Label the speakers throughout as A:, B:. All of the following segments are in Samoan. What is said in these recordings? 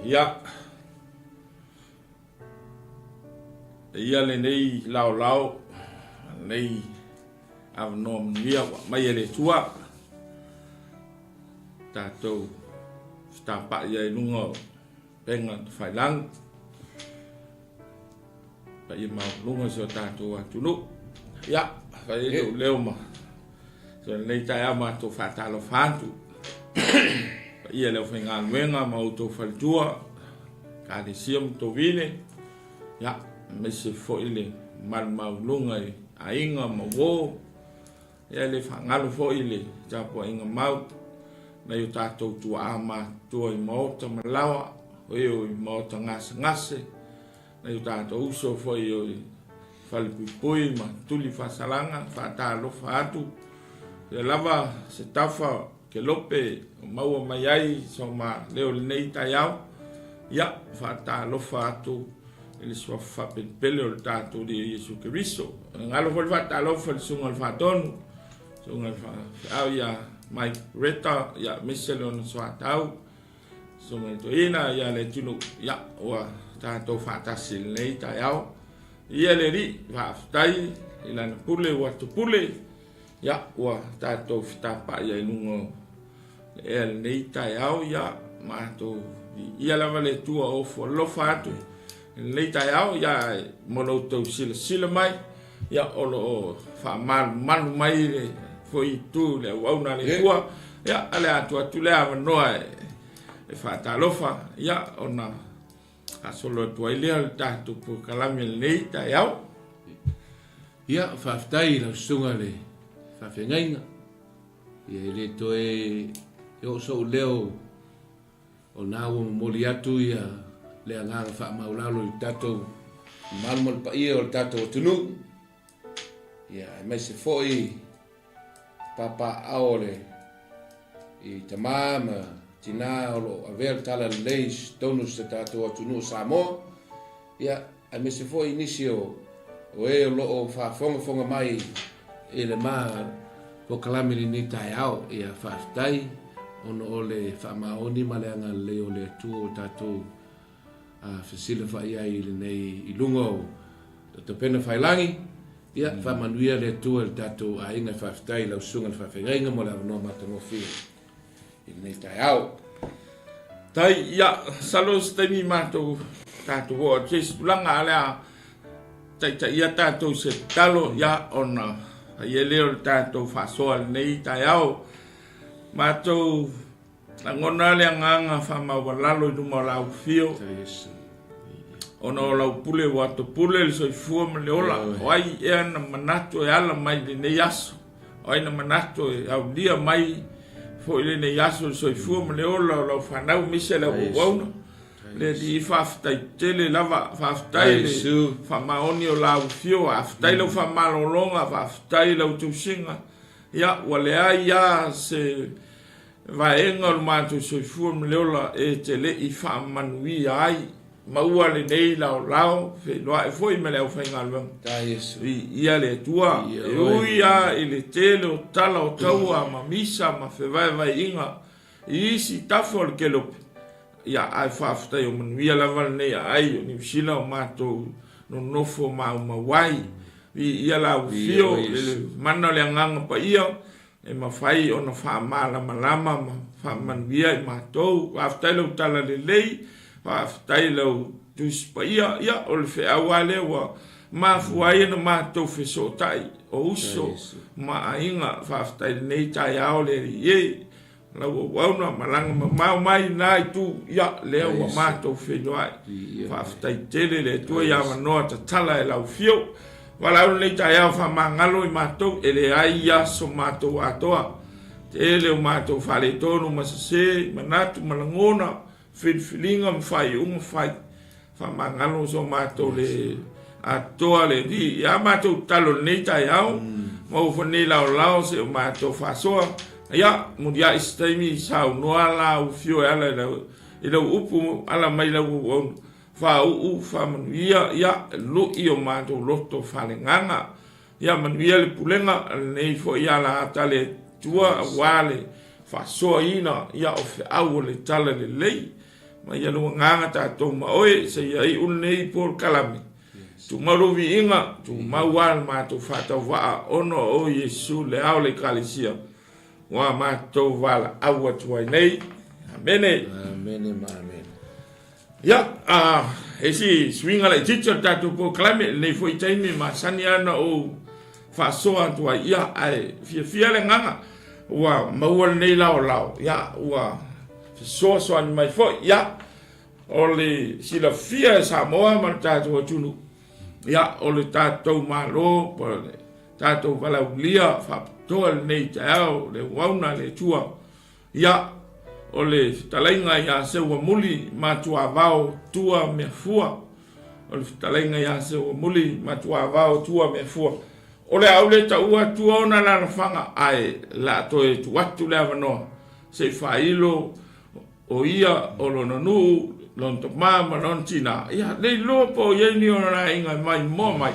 A: Ia, eia lenei laolao, lenei avanoa manuia ua aumai e le Atua, tatou fetapa'i ai i luga o upega tafailagi, paia maualuga o si o tatou atunuu. Ia, fai ai lou leo ma so lenei taeao matou faatalofa atu. Paia i le aufaigaluega ma outou faletua, Ekalesia ma Tovine, ia, aemaise foi le mamalu maualuga i aiga ma uo. Ia e le faagalo foi le tapuaiga mau nai o tatou tuaa matutua i maota ma laoa, o e o i maota gasegase, nai o tatou uso foi o i falepuipui ma tuli faasalaga, faatalofa atu. Ia lava se tafa kelope o maua mai ai so ma leo i lenei taeao, ia faatalofa atu i le suafa faapelepele o le tatou Alii Iesu Keriso. E galo foi le faatalofa i le susuga i le Faatonu, susuga i le Faafeau ia Mike Reta, ia aemaise lona soatau, susuga i le Toeaina ia Leatinuu, ia ua tatou faatasi i lenei taeao. Ia le Alii, faafetai i Lana pule ua tupule, ia ua tatou fetapaai ai i luga o le ea lenei taeao, ia matou viia lava le Atua o ofo alofa atu i lenei taeao, ia mo lo outou silasila mai, ia o lo o faamalumalu mai le foi itu le auauna a le Atua, ia a le atu atu le avanoa e faatalofa, ia ona faasolo atu ai lea o le tatou polokalame i lenei taeao.
B: Ia, faafetai i lau susuga i le faafeagaiga. Ia e le toe oo sou leo o na ua momoli atu ia le agaga faamaulalo i le tatou mamalu ma le paia o le tatou atunuu. Ia aemaise foi papaaao o le i tama ma tina o lo o avea le talalelei i totonu o si o tatou atunuu o Samoa. Ia, aemaise foi nisi o o e o lo o faafogafoga mai i le ma polokalame i lenei taeao. Ia, faafetai ona o le faamaoni ma le agalelei o le Atua ua tatou fesilafa'i ai i lenei i luga o Topena Failangi. Ia, faamanuia le Atua i le tatou aiga. Faafetai i lau Susuga i le Faafeagaiga mo le avanoa matagofie i lenei taeao.
A: Tai, ia, masalo o se taimi matou tatou oo atu i se tulaga, a o le a taitaia tatou i se tatalo, ia, ona fai ai lea o le tatou faasoa i lenei taeao. Matou lagona le agaga faamaualalo i luma o lau afio, ona o lau pule ua topule le soifua ma le ola. O ai ea na manatu e ala mai i lenei aso? O ai na manatu e aulia mai foi lenei aso le soifua ma le ola o lau fanau aemaise le auauauna? Le Alii, faafetai tele lava, faafetai le faamaoni o lau afio, faafetai lau faamalologa, faafetai lau tausiga. Ia, ua leai lava se vaega o le matou soifua ma le ola e te le i faamanuia ai. Maua lenei laolao, feiloai foi ma le aufaigaluega. Viia le Atua, e ui lava i le tele o tala o taua ma misa ma fevaevaeaiga i isi tafa o le kelope, ia, ae faafetai o manuia lava lenei aai o Niu Sila o matou nonofo maumau ai. Viia lau afio i le mana o le Agaga Paia e mafai ona faamalamalama ma faamanuia i matou. Faafetai lau tala lelei, faafetai lau Tusi Paia. Ia, o le feau lava lea ua mafua ai ona matou fesootai o uso ma aiga. Faafetai i lenei taeao le Alii e. Lau auauna malaga mamao mai na itu, ia, lea ua matou feiloai. Faafetai tele le Atua i avanoa tatala e lau afio. Valaau lenei taeao faamagalo i matou, e leai aso matou atoa. Tele o matou faaletonu ma sese, manatu ma lagona, filifiliga ma faaiuga fai. Faamagalo so matou le atoa le Alii. Ia matou tatalo i lenei taeao, maua foi lenei laolao se o matou faasoa. Ia, muliai se taimi saunoa lau afio e ala i lau upu, ala mai lau auauna. Faauu, faamanuia, ia, lui o matou loto faaleagaga. Ia manuia le pulega a lenei foi alaata a le Atua aua le faasoaina ia o feau o le Talalelei. Ma ia lou agaga tatou ma oe seia iu lenei polokalame. Tumau lou viiga, tumau lava le matou faatauvaa ona o oe Iesu le Ao o le Ekalesia ua matou valaau atu ai nei. Amene.
B: Amene ma amene.
A: Ia, e isi suiga laitiiti o le tatou polokalame i lenei foi taimi e masani lava ona ou faasoa atu ai, ia, ae fiafia le agaga ua maua lenei laolao, ia, ua fesoasoani mai foi, ia, o le silafia e Samoa ma le tatou atunuu, ia, o le tatou Malo po o le tatou valaaulia faapitoa i lenei taeao, le auauna a le Atua, Ia, o le fetalaiga ia Seuamuli Matuavao Tua Meafua. O le fetalaiga ia Seuamuli Matuavao Tua Meafua. O le a ou le taua atua ona alalafaga, ae la a toe tuu atu le avanoa se i faailo o ia o lona nuu, lona tama ma lona tina. Ia, le iloa po o i ai ni ona aiga e maimoa mai.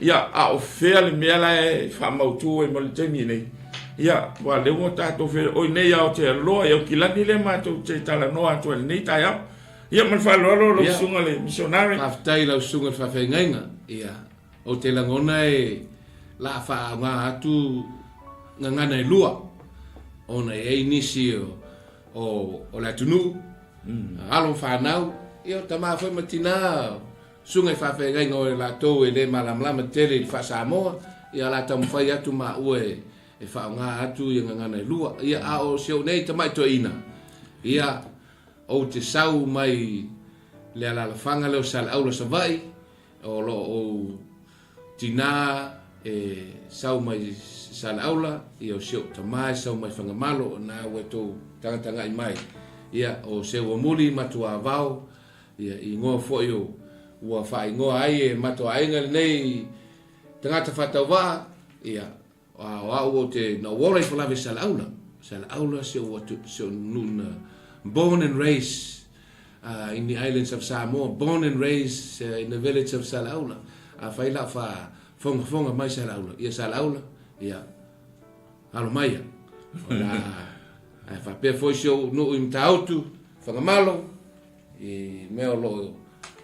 A: Ia, a o fea le mea la e faamautu ai mo le taimi nei? Ia, aua o lea ua tatou feoi nei Aotearoa i Aukilani lea matou te talanoa atu ai i lenei taeao. Ia, ma le faaaloalo lau susuga i le misionare.
B: Faafetai i lau susuga i le faafeagaiga. Ia, ou te lagona e la a faaaoga atu gagana e lua, ona e i ai nisi o, o le atunuu, alo ma fanau, ia o tama foi ma tina, Susuga i faafeagaiga o e latou e le malamalama tele i le faa-Samoa, ia o le a taumafai atu maua e faaaoga atu ia gagana e lua. Ia, a o si ou nei tamai toeaina, ia, ou te sau mai le alaalafaga lea o Saleaula Savaii, o lo o ou tinā e sau mai Saleaula, ia o si ou tamā e sau mai Fagamalo, o na ua tou tagatagai mai, ia, o Seuamuli Matuavao, Ia, i ingoa foi o ua faaigoa ai e matou aiga lenei tagata faatauvaa, ia, a o au ou te, na ou ola ifo lava i Salaula, Salaula si ou atu, si ou nuu na born and raised in the islands of Samoa, born and raised in the village of Salaula. Afai la o faafogafoga mai Salaula, ia Salaula, ia, alo mai ia. O la, ae faapea foi si ou nuu i Matautu, Fagamalo, I mea o lo o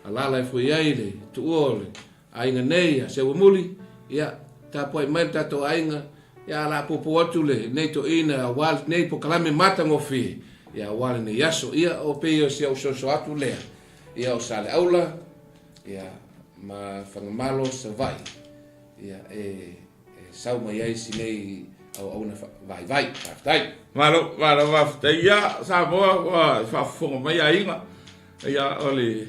B: alaala ifo i ai le tuua o le aiga nei a Seuamuli, ia, tapuai mai le tatou aiga, ia, o le a puupuu atu lenei toeaina aua lenei polokalame matagofie, ia, aua lenei aso. Ia, o pei o si au soso atu lea, ia, o Saleaula, ia, ma Fagamalo, Savaii, ia, e e sau mai ai si nei auauna vaivai. Faafetai.
A: Malo, malo faafetai. Ia, Samoa ua faafofoga mai aiga. Ia, o le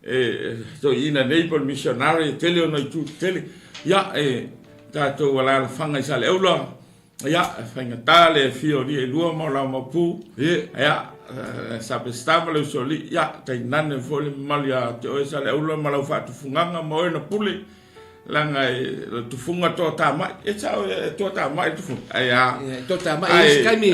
A: e toeaina nei po o le missionary e tele ona itu tetele. Ia, e tatou alaalafaga i Saleaula, ia, e faigata le afio o alii e lua ma o la maopu. Ia, Sapesita ma le usoalii, ia, tainane foi le mamalu ia te oe Saleaula ma lau faatufugaga ma oe na pule. Leaga e le tufuga toatamai, e sao e toatamai le tufuga. Ai a.
B: E toatamai i isi taimi.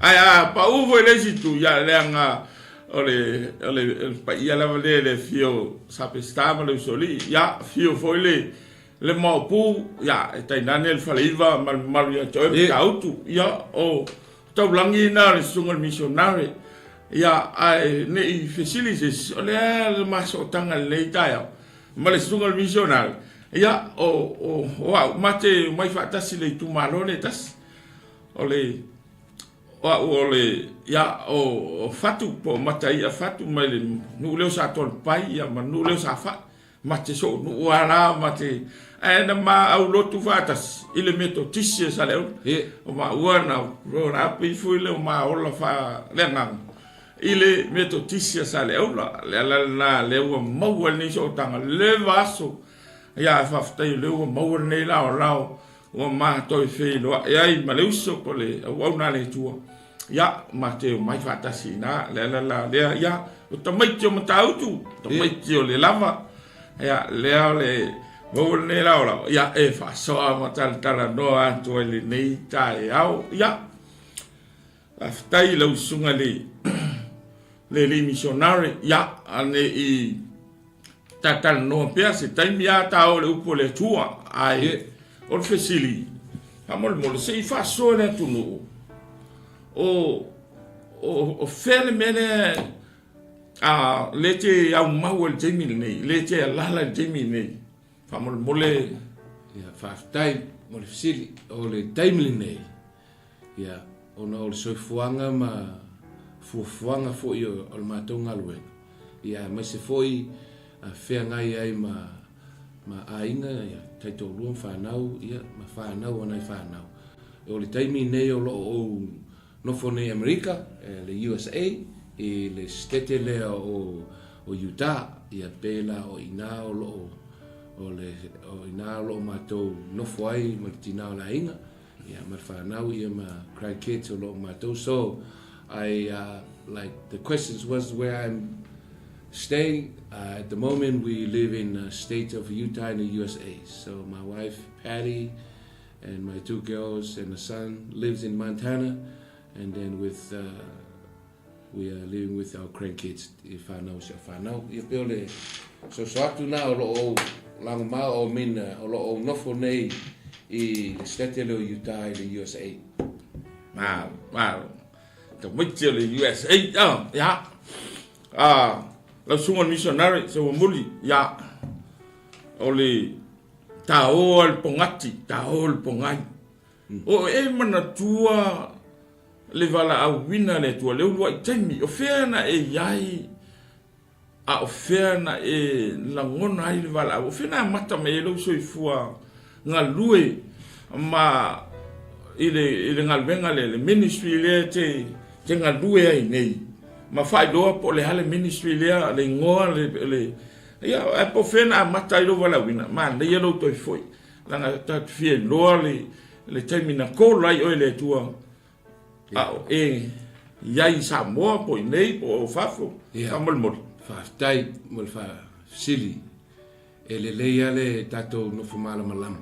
A: Ai a pau foi le isi itu, ia leaga o le o le paia lava lea i le afio o Sapesita ma le Usoalii, ia afio foi le le Maopu, ia e tainane le Faleiva ma le mamalu ia te oe Matautu. Ia o taulagi na o le susuga i le misionare. Ia, ae ne i fesili se isi, o le a le ma sootaga i lenei taeao ma le susuga i le misionare? Ia, o, o, o au, ma te omai faatasi i le itumalo lea e tasi. O le, o au o le, ia, o, o Fatu, po o Mataia Fatu mai le nuu lea o Satoalepai, ia, ma le nuu lea o Safai. Ma te soonuu lava la ma te ae na ma aulotu faatasi i le Metotisi a Saleaula. O maua na grown up ifo i le o ma ola faaleagaga i le Metotisi a Saleaula. O le ala lena lea ua maua ai lenei sootaga leva aso. Ia ae faafetai o lea ua maua lenei laolao ua ma toe feiloai ai ma le uso po o le auauna a le Atua. Ia, ma te omai faatasi i ina, le ala la lea, ia, o tamaiti o Matautu, tamaiti o le lava, ia, lea o le maua lenei laolao, ia, e faasoa ma talatalanoa atu ai lenei taeao. Ia, faafetai i lau susuga i le le alii misionare, ia, a ne i talatalanoa pea se taimi a ta o le upu a le Atua, ae o le fesili, faamolemole, se i faasoa le atunuu, o, O fea le mea lea a lea e te aumau ai i le taimi lenei, lea e te alaala i le taimi lenei? Faamolemole.
B: Ia, faafetai mo le fesili. O le taimi lenei, ia, ona o le soifuaga ma fuafuaga foi o le matou galuega, ia, aemaise foi feagai ai ma ma aiga, ia, taitoalua ma fanau, ia, ma fanau a nai fanau. O le taimi lenei o lo o ou nofo nei i Amerika, le USA, i le setete lea o Utah, ia pēlā o i ina o lo o, o le, o i ina o lo o matou nofo ai ma le tinā o le aiga, ia, ma le fanau, ia, ma grandkids o lo o matou. So, I, like, the questions was where I'm staying. At the moment, we live in the state of Utah in the USA. So, my wife, Patty, and my two girls and a son lives in Montana, and then with we are living with our grandkids i whanau si o whanau. Ia pei o le soso atu na o lo o lagomau o mina o lo o nofo nei i le state lea o Utah i le USA.
A: Ma, ma, tamaiti o le USA, ah, ia. Ah, lau susuga o le missionary, Seuamuli, ia. O le Taoa le pogati, taoa le pogai. O e manatua le valaauina a le Atua, le uluai taimi, o fea na e i ai, a o fea na e lagona ai le valaau, o fea na amata mai ai lou soifua galue ma i le, i le galuega lea, le ministry lea te, te galue ai nei, ma faailoa po o le a le ministry lea, le igoa, le, le, Ia, ae po o fea na amata ai lou valaauina, manaia lou toe foi, leaga tatou te fia iloa le, le taimi na call ai oe e le Atua, a o e i ai i Samoa po o i inei po o fafo, faamolemole.
B: Faafetai mo le faafesili. E lelei lava le tatou nofo malamalama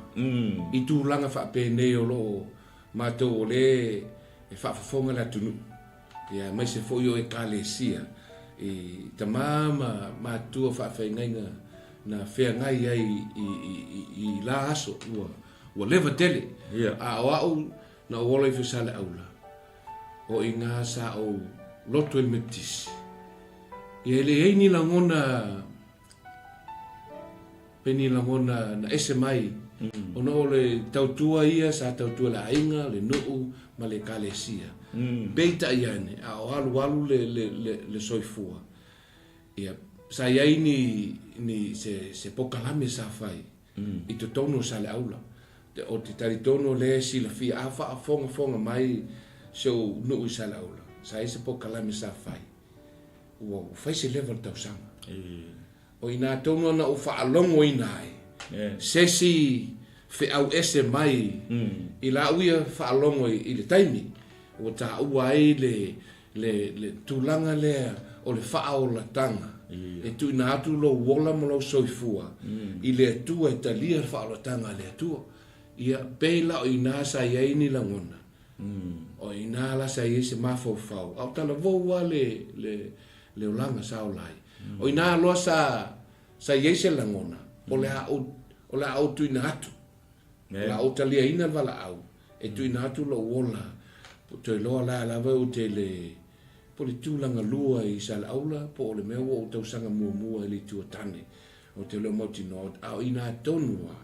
B: i tulaga faapenei o lo o matou o lea e faafofoga le atunuu. Ia, aemaise foi o Ekalesia i tama ma matua faafeagaiga na feagai ai i la aso ua leva tele. A o au na ou ola ifo i Saleaula, o i ina sa ou loto i le Metotisi. Ia, e leai ni lagona Pei ni lagona na ese mai, ona o le tautua ia sa tautua le aiga, le nuu ma le ekalesia. Peitai ane, a o alualu le, le, le, le soifua, ia, sa i ai ni, ni se, se pokalame sa fai i totonu o Saleaula. O te talitonu o lea e silafia, a faafogafoga mai si ou nuu i Saleaula, sa i ai se pokalame sa fai, ua fai se leva o le tausaga. O i ina tonu ana ou faalogoina ai se isi feau ese mai i la au ia faalogo i le taimi ua taua ai le, le, le tulaga lea o le faaolataga e tuuina atu lou ola ma lou soifua i le Atua e talia le faaolataga a le Atua. Ia, pei la o i ina sa i ai ni lagona, o i ina la sa i ai se mafaufau, a o talavou lava le, le, le olaga sa ola ai. O ina loa sa, sa i ai se lagona, o le a ou, o le a ou tuuina atu, o le a ou taliaina le valaau, e tuuina atu lou ola, toe loa la lava ou te le, po o le tulaga lua i Saleaula, po o le mea ua ou tausaga muamua i le Itu o Tane, ou te le o mautinoa, a o ina tonu lava,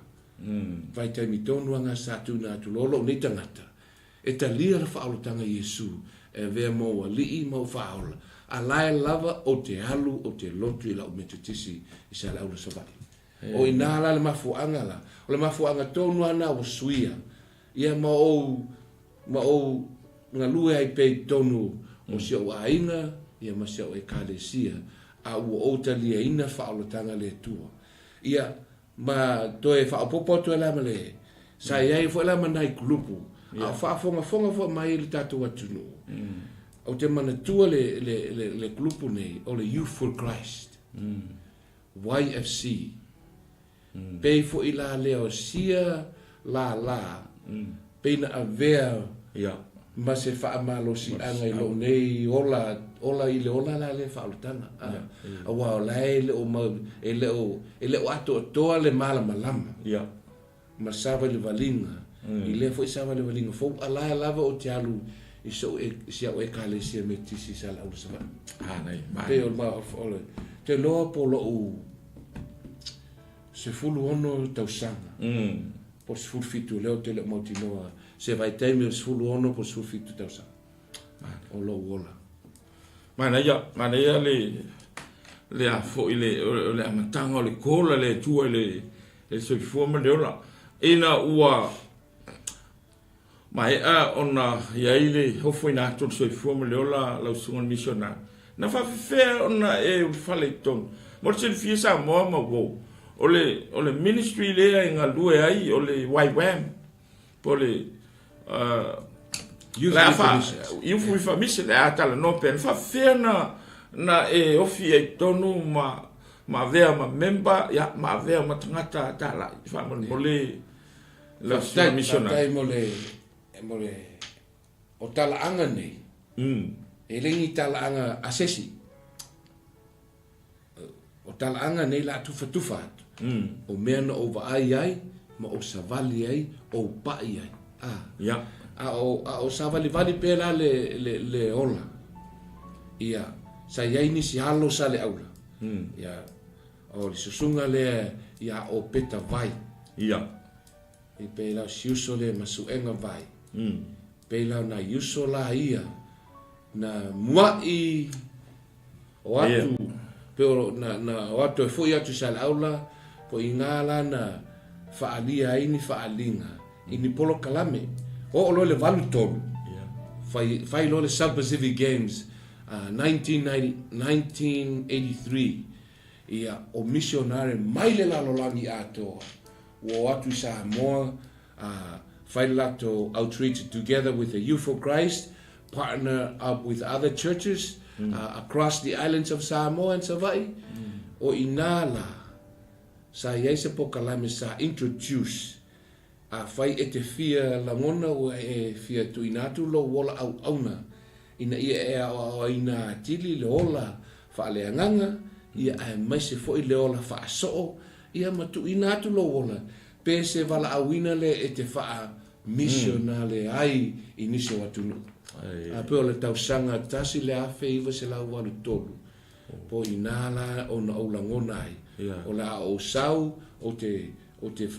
B: vaitaimi tonu lava sa tuuina atu loa lou nei tagata, E talia le faaolataga Iesu e avea ma ou alii ma ou faaola, a lae lava ou te alu ou te lotu i lau Metotisi i Saleaula Savaii. O ina la le mafuaaga la, o le mafuaaga tonu lava na ua suia ia ma ou ma ou galue ai pea i totonu o si ou aiga ia ma si ou Ekalesia, a ua ou taliaina le faaolataga a le Atua. Ia, Ma toe faaopoopo atu ai la ma le, sa i ai foi la ma nai kulupu, a o faafogafoga foi mai le tatou atunuu. Ou te manatua le, le, le, le kulupu nei, o le Youth for Christ, YFC. Pei foi la lea o sia lālā, pei na avea ma se faamalosiaga i lou nei ola, ola i le ola la lea faaolataga, a, aua o la e le o mau, e le o, e le o atoatoa le malamalama ma savalivaliga, i lea foi savalivaliga fou, a la e lava ou te alu i so'u i si a'u Ekalesia Metisi i Saleaula Savaii.
A: Manaia, manaia.
B: Pei o le ma o le te loa po o lo'u 16 tausaga. Po o le 17 lea ou te le o mautinoa se vaitaimi o le 16 po o le 17 tausaga o lo'u ola.
A: Manaia, manaia le le a foi le o le amataga o le call a le Atua i le le soifua ma le ola. Ina ua maea ona i ai le ofoina atu o le soifua ma le ola lau susuga i le misionari, na faafefea ona e ulufale i totonu? Mo le silafia Samoa ma uou, o le o le ministry lea e galue ai o le YWAM po o le
B: Youth with a Mission.
A: Youth with a Mission, le a talanoa pea, na faafefea na na e ofi ai i totonu ma ma avea ma member, ia, ma avea ma tagata talai faamolemole lau susuga missionary.
B: Faafetai mo le mo le o talaaga nei. E le ni talaaga a se isi. O talaaga nei la tufatufa atu. O mea na ou vaai ai ma ou savali ai, ou paʻi ai. A.
A: Ia.
B: A o a o savalivali pea la le le le ola. Ia, sa i ai nisi alo Saleaula. Ia, o le susuga lea ia Opeta Vai.
A: Ia.
B: I pei la o si uso lea ma Suega Vai. Pei la o nai uso la ia na muaʻi o atu pe o na na o atu e foʻi atu i Saleaula po i ina la na faaalia ai ni faaaliga i ni polokalame. Oo loa i le 83, fai fai loa le South Pacific Games 1983, ia o misionare mai le lalolagi atoa ua o atu i Samoa fai le latou outreach together with the Youth for Christ, partner up with other churches across the islands of Samoa and Savaii. O i ina la sa i ai se pokalame sa introduce. Afai e te fia lagona ua e fia tuuina atu lou ola auauna ina ia e aoaoina atili le ola faaleagaga, ia aemaise foi le ola faasoo, ia ma tuuina atu lou ola, pe se valaauina lea e te faa misionale ai i nisi o atunuu. A pei o le tausaga 1983, po i ina la ona ou lagona ai, o le a ou sau ou te Ou te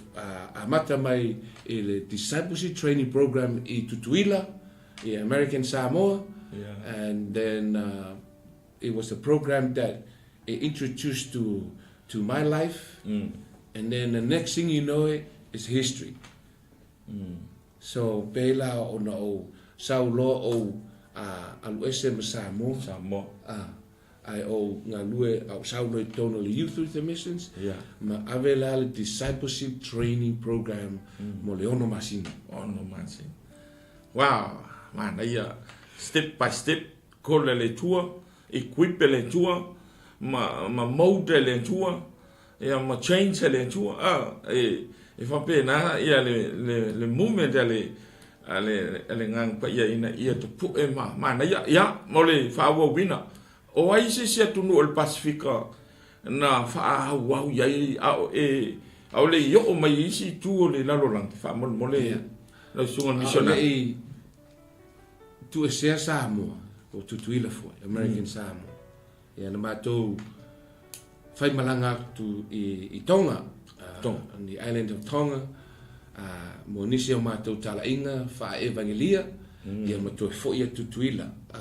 B: amata mai i le Discipleship Training Program i Tutuila, i American Samoa, and then it was a program that it introduced to to my life, and then the next thing you know it, it's history. So pēlā ona ou sau loa ou alu ese ma Samoa.
A: Samoa.
B: Ae ou galue a o sau loa i totonu o le Youth with a Missions, ma ave la le Discipleship Training Program mo le ono masina.
A: Ono masina. Wow, manaia. Step by step, call e le Atua, equip e le Atua, ma, ma mold e le Atua, ia ma change e le Atua. Ah, e, e faapena ia le, le, le movement a le, a le, a le Agaga Paia ina ia tapue ma manaia. Ia, mo le faaauauina. O ai se isi atunuu o le Pasefika na faaauau i ai a o e ʻaʻole i oo mai i isi itu o le lalolagi? Faamolemole lau susuga i le misionari.
B: A o le i tuuesea Samoa, po o Tutuila foi, American Samoa. Ia na matou faimalaga atu i, i Tonga,
A: Tonga.
B: Uh, the island of Tonga, uh, mo nisi o matou talaiga faaevangelia, ia ma toe foi atu Tutuila. Uh,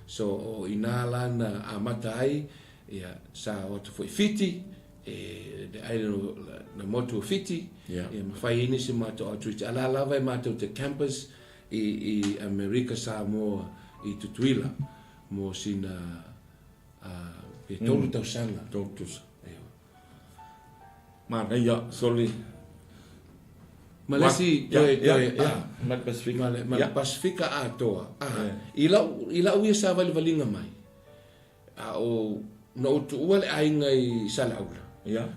B: so o ina la na amata ai, ia sa o atu foi Fiti, e the island of, na motu o Fiti, ia ma fai ai nisi matou outreach. A la lava e matou te campus i, i Amerika Samoa i Tutuila. Mo sina pe tolu tausaga.
A: Tolu tausaga. Manaia, soli.
B: Ma le isi toe, toe,
A: a. Ma le Pasifika.
B: Ma le, ma le Pasifika atoa. A, i lau, i lau ia savalivaliga mai, a o, na ou tuua le aiga i Saleaula.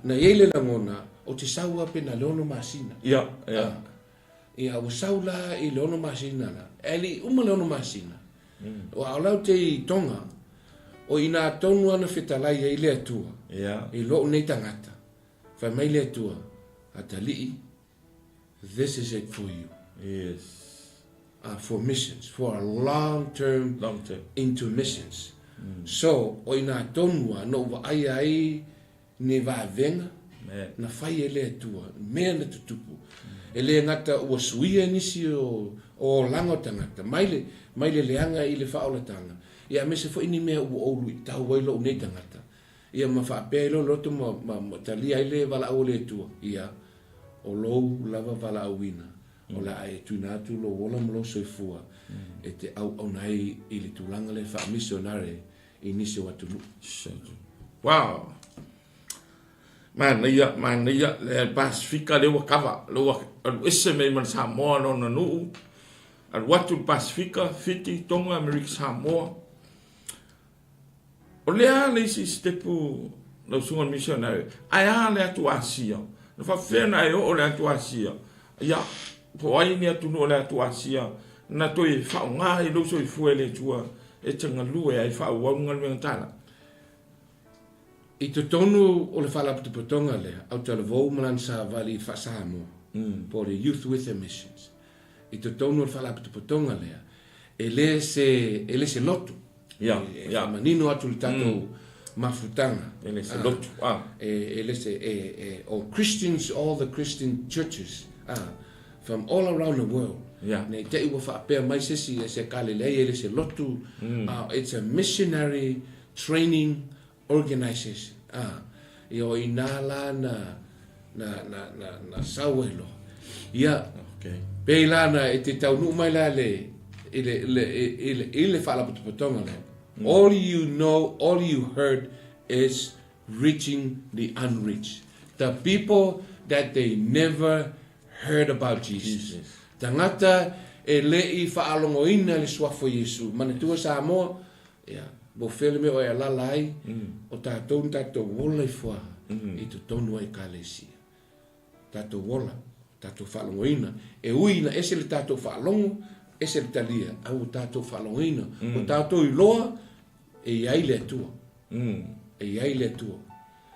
B: Na i ai le lagona, ou te sau lava pe na le ono masina.
A: Ia, ia.
B: Ia, ua sau la i le ono masina la. E le i uma le ono masina. Ua o lau te i Tonga, o ina tonu ana fetalai ai le Atua, i lou nei tagata, fai mai le Atua, Atalii, this is it for you.
A: Yes.
B: A for missions, for a long term,
A: long term.
B: into missions. So, o ina tonu a no vaai ai ni vavenga na fai e le Atua, mea na tutupu. E le gata ua suia nisi o olaga o tagata, mai le, mai le leaga i le faaolataga, ia aemaise foi ni mea ua ou luitau ai lou nei tagata. Ia ma faapea ai lea o le loto ma, ma, ma talia ai le valaau a le Atua, ia, o lou lava valaauina, o le a e tuuina atu lou ola ma lou soifua e te auauna ai i le tulaga lea faamisionare i nisi o atunuu.
A: Wow! Manaia, manaia, le Pasifika lea ua kava, lea ua alu ese mai ma le Samoa lona nuu, alu atu le Pasifika, Fiti, Tonga, Amerika Samoa. O lea le isi sitepu lau susuga i le missionary, ae a le atu Asia? Na faapefea ona e oo le atu Asia? Ia, po o ai ni atunuu o le atu Asia na toe faaaoga ai lou soifua e le Atua e te galue ai faaauau le galuega tala?
B: I totonu o le Faalapotopotoga lea, Autalavou ma lana savali i le Faa-Samoa, po o le Youth with a Missions, i totonu o le Faalapotopotoga lea, e le se, e le se lotu.
A: Ia,
B: e faamanino atu le tatou mafutaga.
A: E le se lotu, a.
B: E le se, e, o Christians, all the Christian churches, a, from all around the world.
A: Ia.
B: Nei te i ua faapea mai se isi, e se kale leai, e le se lotu, a, it's a missionary training organization, a, ia o inā la na, na, na, na, na sau ai loa. Ia,
A: okay.
B: Pei la na e te taunuu mai la le, i le, le, i le, i le faalapotopotoga lea. All you know, all you heard is reaching the unreached. The people that they never heard about Jesus.
A: Jesus.
B: Tagata e le i faalogoina le suafa o Iesu. Manatua Samoa, Ia, mo fea le mea o e alala ai, o tatou na tatou ola ifo a i totonu o Ekalesia. Tatou ola, tatou faalogoina. E ui ina ese le tatou faalogo, ese le talia, a ua tatou faalogoina. Ua tatou iloa e i ai le Atua. E i ai le Atua.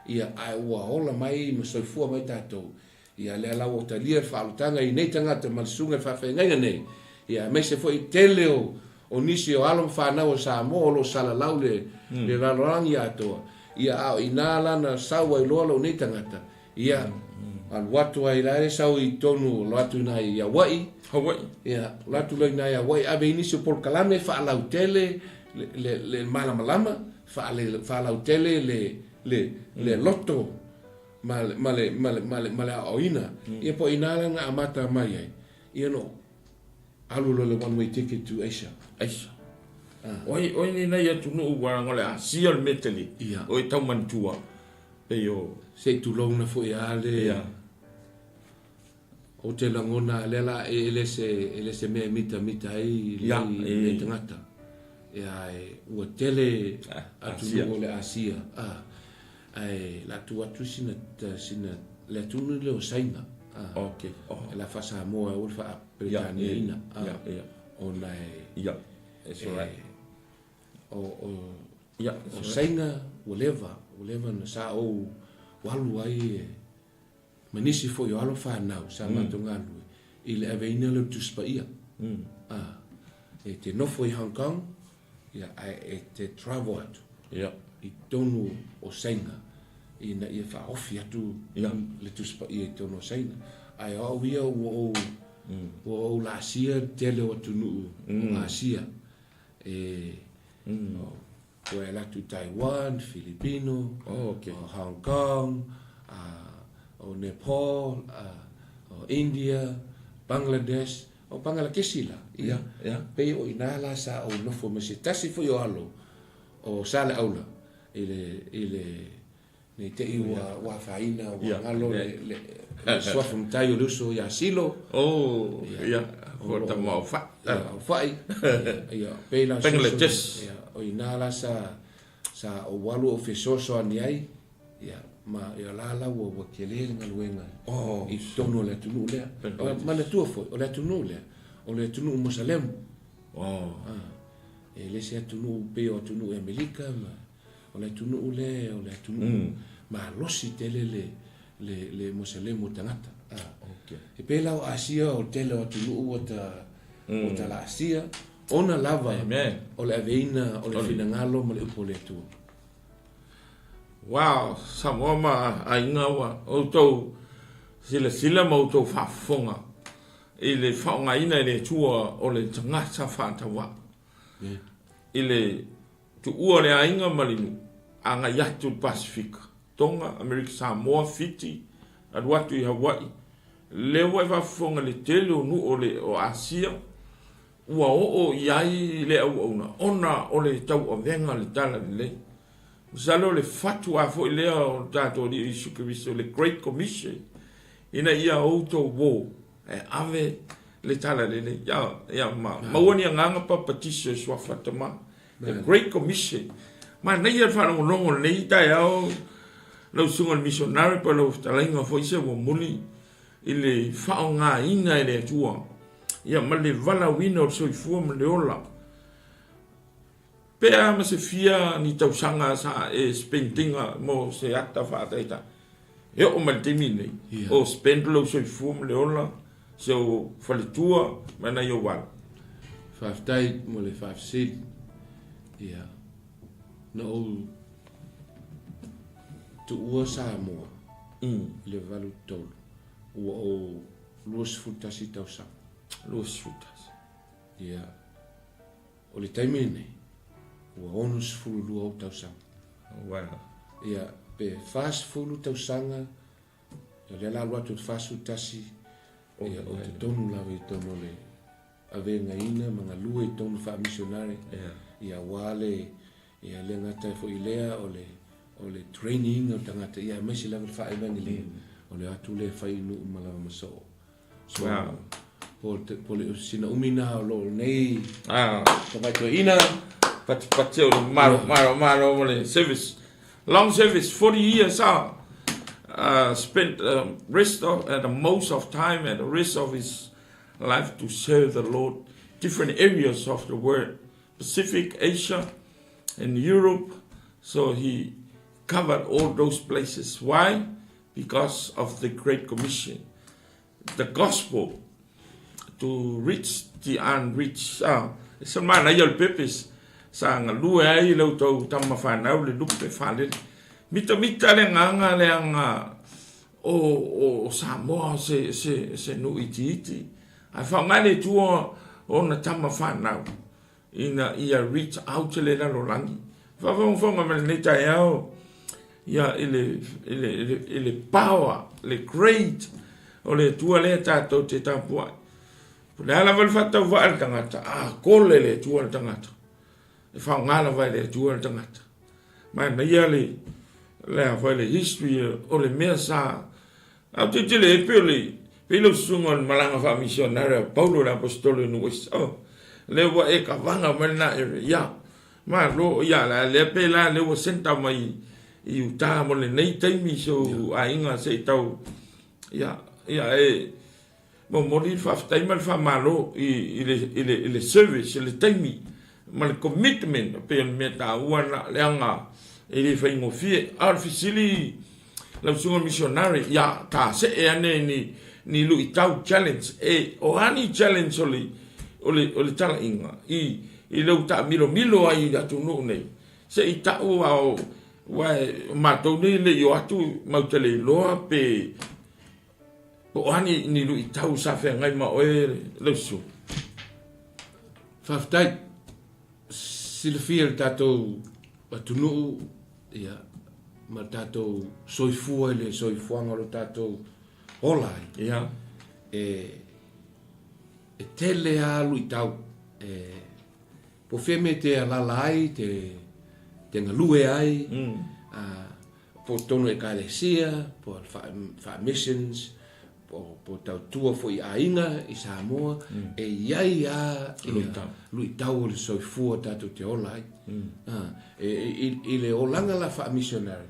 B: Ia, ae ua ola mai ma soifua mai tatou. Ia, lea la ua talia le faaolataga i nei tagata ma le susuga i le faafeagaiga nei, ia, aemaise foi tele o, o nisi o alo ma fanau o Samoa o lo o salalau le, mm. le lalolagi atoa. Ia, a o inā la na sau ai loa lou nei tagata, ia, mm. alu atu ai la e sau i tonu, lo atu inā i Hawaii.
A: Hawaii.
B: Ia, lo atu loa inā i Hawaii, ave i nisi o polokalame faalautele le, le, le malamalama, faale, faalautele le, le, mm. le loto ma le, ma le, ma le, ma le, ma le aoaoina. Ia po o inā la na amata mai ai, ia no alu loa le one way ticket to Asia.
A: Asia. Oi, oi ni nei atunuu ua laga o le Asia le mea tele.
B: Ia.
A: O e tau manatua pei o.
B: Se i tulouna foi a le.
A: Ia.
B: Ou te lagona lea la e le se e le se mea e mitamita ai lenei tagata. Ia e ua tele atunuu o le Asia a ae la tu atu sina sina le atunuu lea o Saina a.
A: Okay.
B: E la faa-Samoa aua le faa-Peretaniaina a. Ona e
A: Ia. It's alright.
B: O o o Saina ua leva ua leva na sa ou alu ai e Ma nisi foi o alo fanau sa matou galulue i le aveina lea o le Tusi Paia. A, e te nofo i Hong Kong, ia, ae e te travel atu i totonu o Saina ina ia faaofi atu le Tusi Paia i totonu o Saina. Ae o au ia ua ou, ua ou laasia le tele o atunuu o Asia. E, Ua e alu atu i Taiwan, Filipino, o Hong Kong, o Nepal, o India, Bangladesh, o Pangalakesi la. Ia, pei o inā la sa ou nofo ma se tasi foi o alo o Saleaula i le, i le, nei te i ua, ua afaina, ua galo le, le, le suafa matai o le uso ia Silo.
A: Oh, ia, ko tama o whai.
B: Ia, o whai. Ia, pei la
A: Bangladesh.
B: Ia, o inā la sa, sa ou alu o fesoasoani ai, ia, ma ia la la ua, ua tele le galuega
A: oh.
B: i totonu o le atunuu lea. Manatua foi, o le atunuu lea, o le atunuu Mosalemu.
A: Oh.
B: Ah, e le se atunuu pei o atunuu i Amerika ma O le atunuu lea o le atunuu malosi tele le le le Moselemo tagata.
A: Okay.
B: E pei la o Asia o le tele o atunuu ua ta Po Talaasia, ona lava
A: Amen.
B: o le aveina o le finagalo ma le upu o le Atua.
A: Wow, Samoa ma aiga ua outou silasila ma outou faafofoga i le faaaogaina e le Atua o le tagata faatauvaa i le tuua o le aiga ma le nuu agai atu i le Pasefika, Tonga, Amerika Samoa, Fiti, alu atu i Hawaii. Lea ua e faafofoga i le tele o nuu o le o Asia ua oo i ai le auauna ona o le tauavega o le Talalelei. Masalo o le fatuā foi lea o le tatou Alii Iesu Keriso, le Great Commission, ina ia outou uō e ave le Talalelei. Ia, ia ma maua ni agaga papatiso i suafa Tama. The Great Commission. Manaia le faalogologo o lenei taeao lau susuga i le missionary po o lau fetalaiga foi se ua muli i le faaaogaina e le Atua ia ma le valaauina o le soifua ma le ola. Pe a ma se fia ni tausaga sa e spendinga mo se ata faataitai. E oo mai le taimi lenei, o spend lou soifua ma le ola, si ou faletua ma nai ou alo.
B: Faafetai mo le faafesili. Ia, na ou tuua Samoa i le 83, ua ou 21 tausaga.
A: 21.
B: Ia, O le taimi lenei, ua 62 ou tausaga.
A: Wow.
B: Ia, pe 40 tausaga, ia lea la alu atu i le 41, ia, o totonu lava i totonu o le avegaina ma galue i totonu faa-missionary.
A: Yeah.
B: Ia, aua le, ia le gata foi i lea o le, o le training o tagata, ia aemaise lava le faa-evangelia. O le atu lea e fai i nuu ma lava ma soo. So,
A: wow.
B: Po, po le sina umi na o lo nei
A: ah.
B: tamai toeaina.
A: Patipati o le malo, malo, malo mo le service. Long service, 40 years ah. Spent rest of, the most of time and the rest of his life to serve the Lord. Different areas of the world, Pacific, Asia, and Europe. So he covered all those places. Why? Because of the Great Commission, the gospel to reach the unreached. Ah, e se manaia o le purpose sa galue ai le outou tama whanau le lupe whalele. Mitamita le agaga leaga o, o, o Samoa se, se, se nuu itiiti. Ae faaaoga le Atua ona tama whanau ina ia reach out le lalolagi. Faafogafoga mai lenei taeao ia i le, i le, i le, i le power, le great o le Atua lea tatou te tapuai. Po le a lava le faatauvaa le tagata, a kole le Atua le tagata. E faaaoga lava e le Atua le tagata. Manaia le, le a foi le history o le mea sa Au te tele e pei o le pei lau susuga o le malaga faamisionare a Paulo le Aposetolo i Nuuaisi. Oh, lea ua e kavaga mai lena area. Ia, malo, ia, la lea pe la lea ua senta mai i uta mo lenei taimi so aiga se i tau. Ia, ia e momoli le faafetai ma le faamalo i, i le, i le, i le service, i le taimi ma le commitment pei o le mea taua lena, leaga e le faigofie. A o le fesili lau susuga missionary, ia ta see ane ni ni luitau challenge e o a ni challenge o le o le o le talaiga i i lou taamilomilo ai i le atunuu nei se i tau a o aua o matou nei e le i o atu matou te le iloa pe po o a ni ni luitau sa feagai ma oe lau susuga.
B: Faafetai. Silafia e le tatou atunuu ia ma le tatou soifua i le soifuaga o lo tatou ola ai.
A: Ia.
B: E, e tele lava luitau e, po o fea mea te alaala ai, te, te galue ai, a, po o totonu o ekalesia, po o faa-missions, po, po tautua foi i aiga i Samoa, mm. e iai a ia, luitau o le soifua tatou te ola ai. Mm. Ah, e, i, i le olaga la faa-missionary,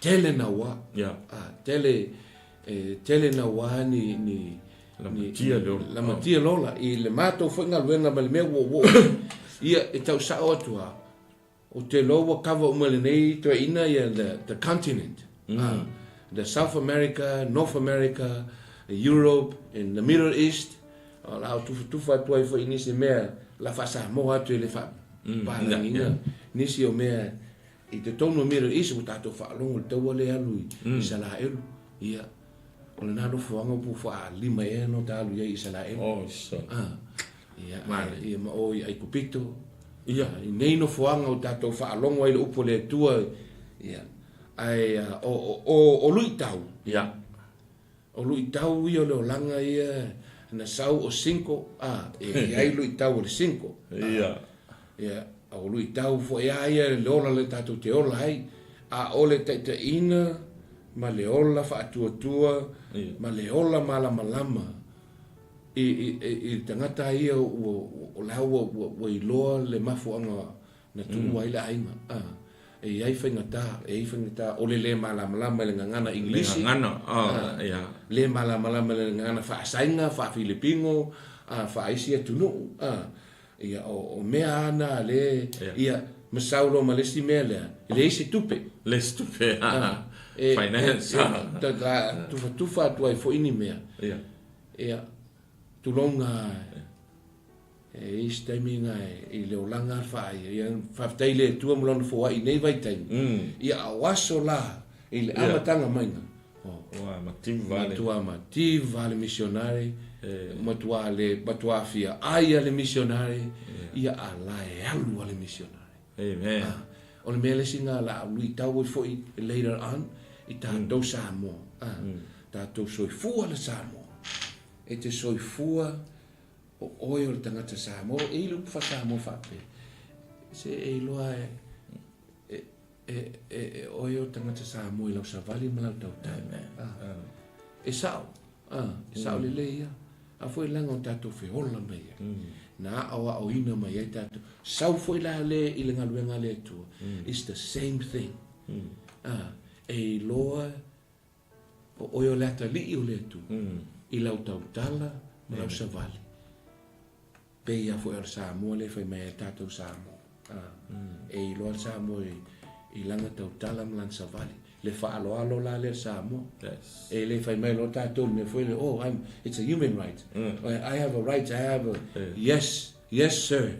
B: tele naua,
A: yeah.
B: ah, tele, e, tele naua ni, ni,
A: Lamatia le ola.
B: Lamatia le ola. I le matou foi galuega ma le mea ua ua ia e tau sao atu a. Ou te iloa ua cover uma e lenei toeaina ia the, the continent. Mm. The South America, North America, Europe and the Middle East. O la o tufatufa atu ai foi i nisi mea la faa-Samoa atu e le faapalagi nisi o mea i totonu o Middle East ua tatou faalogo i le taua lea e alu i Isalaelu. Ia, o lena nofoaga po ua faalima ea ona ta alu i ai i Isalaelu.
A: Oh, so.
B: Ah, ia, ia ma o i Aikupito. Ia, i nei nofoaga ua tatou faalogo ai i le upu a le Atua, ia, ae o luitau.
A: Ia.
B: O luitau ia o le olaga ia na sau o cinco a e i ai luitau o le cinco.
A: Ia.
B: Ia, o luitau foi a ia le ola le tatou te ola ai, a o le taitaiina ma le ola faatuatua ma le ola malamalama i i i le tagata ia ua o la ua ua iloa le mafuaaga na tuua ai le aiga. A, e i ai faigata, e i ai faigata o le le malamalama i le gagana Igilisi.
A: Le gagana, a, ia.
B: Le malamalama i le gagana faa-Saina, faa-Filipino, a, faa-isi atunuu, a. Ia, o, o mea a na le, ia, ma sau loa ma le isi mea lea, e leai se tupe.
A: Leai se tupe, a, finance, a.
B: E, e, tufatufa atu ai foi ni mea.
A: Ia.
B: Ia, tulouna, E i ai se taimi na i le olaga a le faaia, ia faafetai i le Atua ma Lona foai i nei vaitaimi, ia a o aso la i le amataga maiga, oh,
A: Ua mativa le.
B: Matua mativa le misionare, matua le matua fia ai a le misionare, ia a la e alu a le misionare.
A: Amen.
B: Ah, o le mea le isi na la luitau ai foi later on i tatou Samoa. Ah, tatou soifua le Samoa. E te soifua O oe o le tagata Samoa, e i le upu faa-Samoa faapea, se e iloa e, e, e, e, e oe o le tagata Samoa i lau savali ma lau tautau. Ah. E sao, ah, e sao lelei ia. A foi leaga o tatou feola mai ai. Na aoaoina mai ai tatou. Sau foi la le i le galuega a le Atua. It's the same thing. Ah, e iloa O oe o le atalii o le Atua, i lau tautala ma lau savali. Pei a foi o le Samoa lea e fai mai ai tatou Samoa. E iloa le Samoa i lana tautala ma lana savali. Le faaaloalo la lea le Samoa.
A: Yes.
B: E le fai mai loa tatou i le mea foi lea, oh, I'm, it's a human right. I have a right, I have a, yes, yes sir.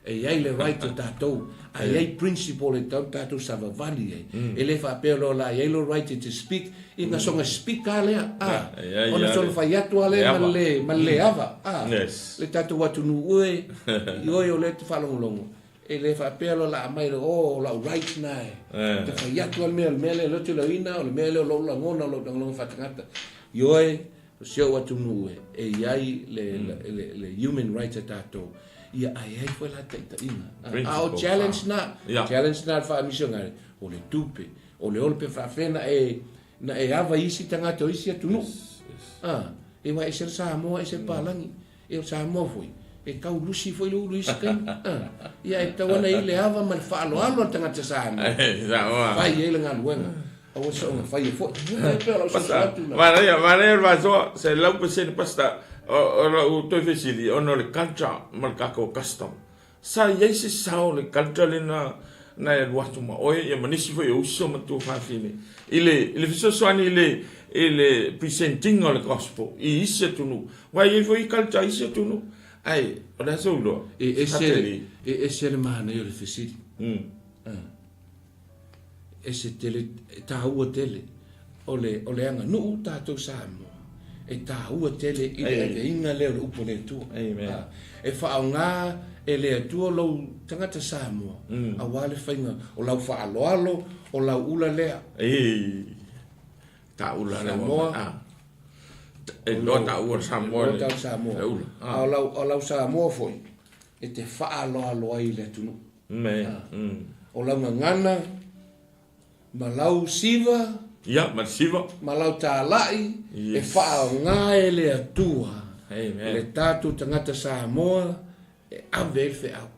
B: E i ai le right o tatou, a i ai principle e tatau ona tatou savavali ai. E le faapea loa la i ai lo right to speak, ina soga speak a lea, a, ona soga fai atu a lea ma le, ma le ava, a, le tatou atunuu e, i oe o lea e te faalogologo, e le faapea loa la aumai loa, oh, o lau right na e, te fai atu a le mea, o le mea lea o lea ou te lauina, o le mea lea o lou lagona, o lou lagona faatagata. Ioe, o si ou atunuu e, e i ai le, le, le human rights a tatou, ia a i ai foi la taitaiga. A o challenge na, challenge na le faamisionare, o le tupe, o le ola pe faafefea na e, na e ava i isi tagata o isi atunuu. A, e aua e ese le Samoa, ese le palagi. E o Samoa foi, e tau lusi foi le ulu i isi taimi. A, ia e tatau ona i le ava ma le faaaloalo a le tagata Samoa. Fai ai le galuega. Aua soonga fai e foi. E pei o lau soso atu na.
A: Manaia, manaia le faasoa, 100% Pastor, o lau toe fesili, ona o le culture ma le tatou custom. Sa i ai se sao o le culture lena na e alu atu ma oe ia ma nisi foi o uso ma tuafafine i le, i le fesoasoani i le, i le presenting o le gospel i isi atunuu. Aua e i ai foi culture a isi atunuu, ae o le a sou iloa?
B: E ese, e ese le manaia o le fesili. Ese tele, e taua tele. O le, o le aganuu tatou Samoa, e taua tele i le aveina lea o le upu a le Atua.
A: Amen.
B: A, e faaaoga e le Atua lou tagata Samoa, aua le faiga o lau faaaloalo, o lau ula lea.
A: Ei, taula lea.
B: Samoa.
A: A, e loa taua le Samoa.
B: E loa taua le Samoa.
A: Le ula.
B: A o lau Samoa foi, e te faaaloalo ai i le atunuu.
A: Me.
B: O lau gagana, ma lau siva.
A: Ia, ma le siva.
B: Ma lau talai,
A: yes.
B: E faaaoga e le Atua.
A: Amen.
B: Le tatou tagata Samoa e ave ai le feau.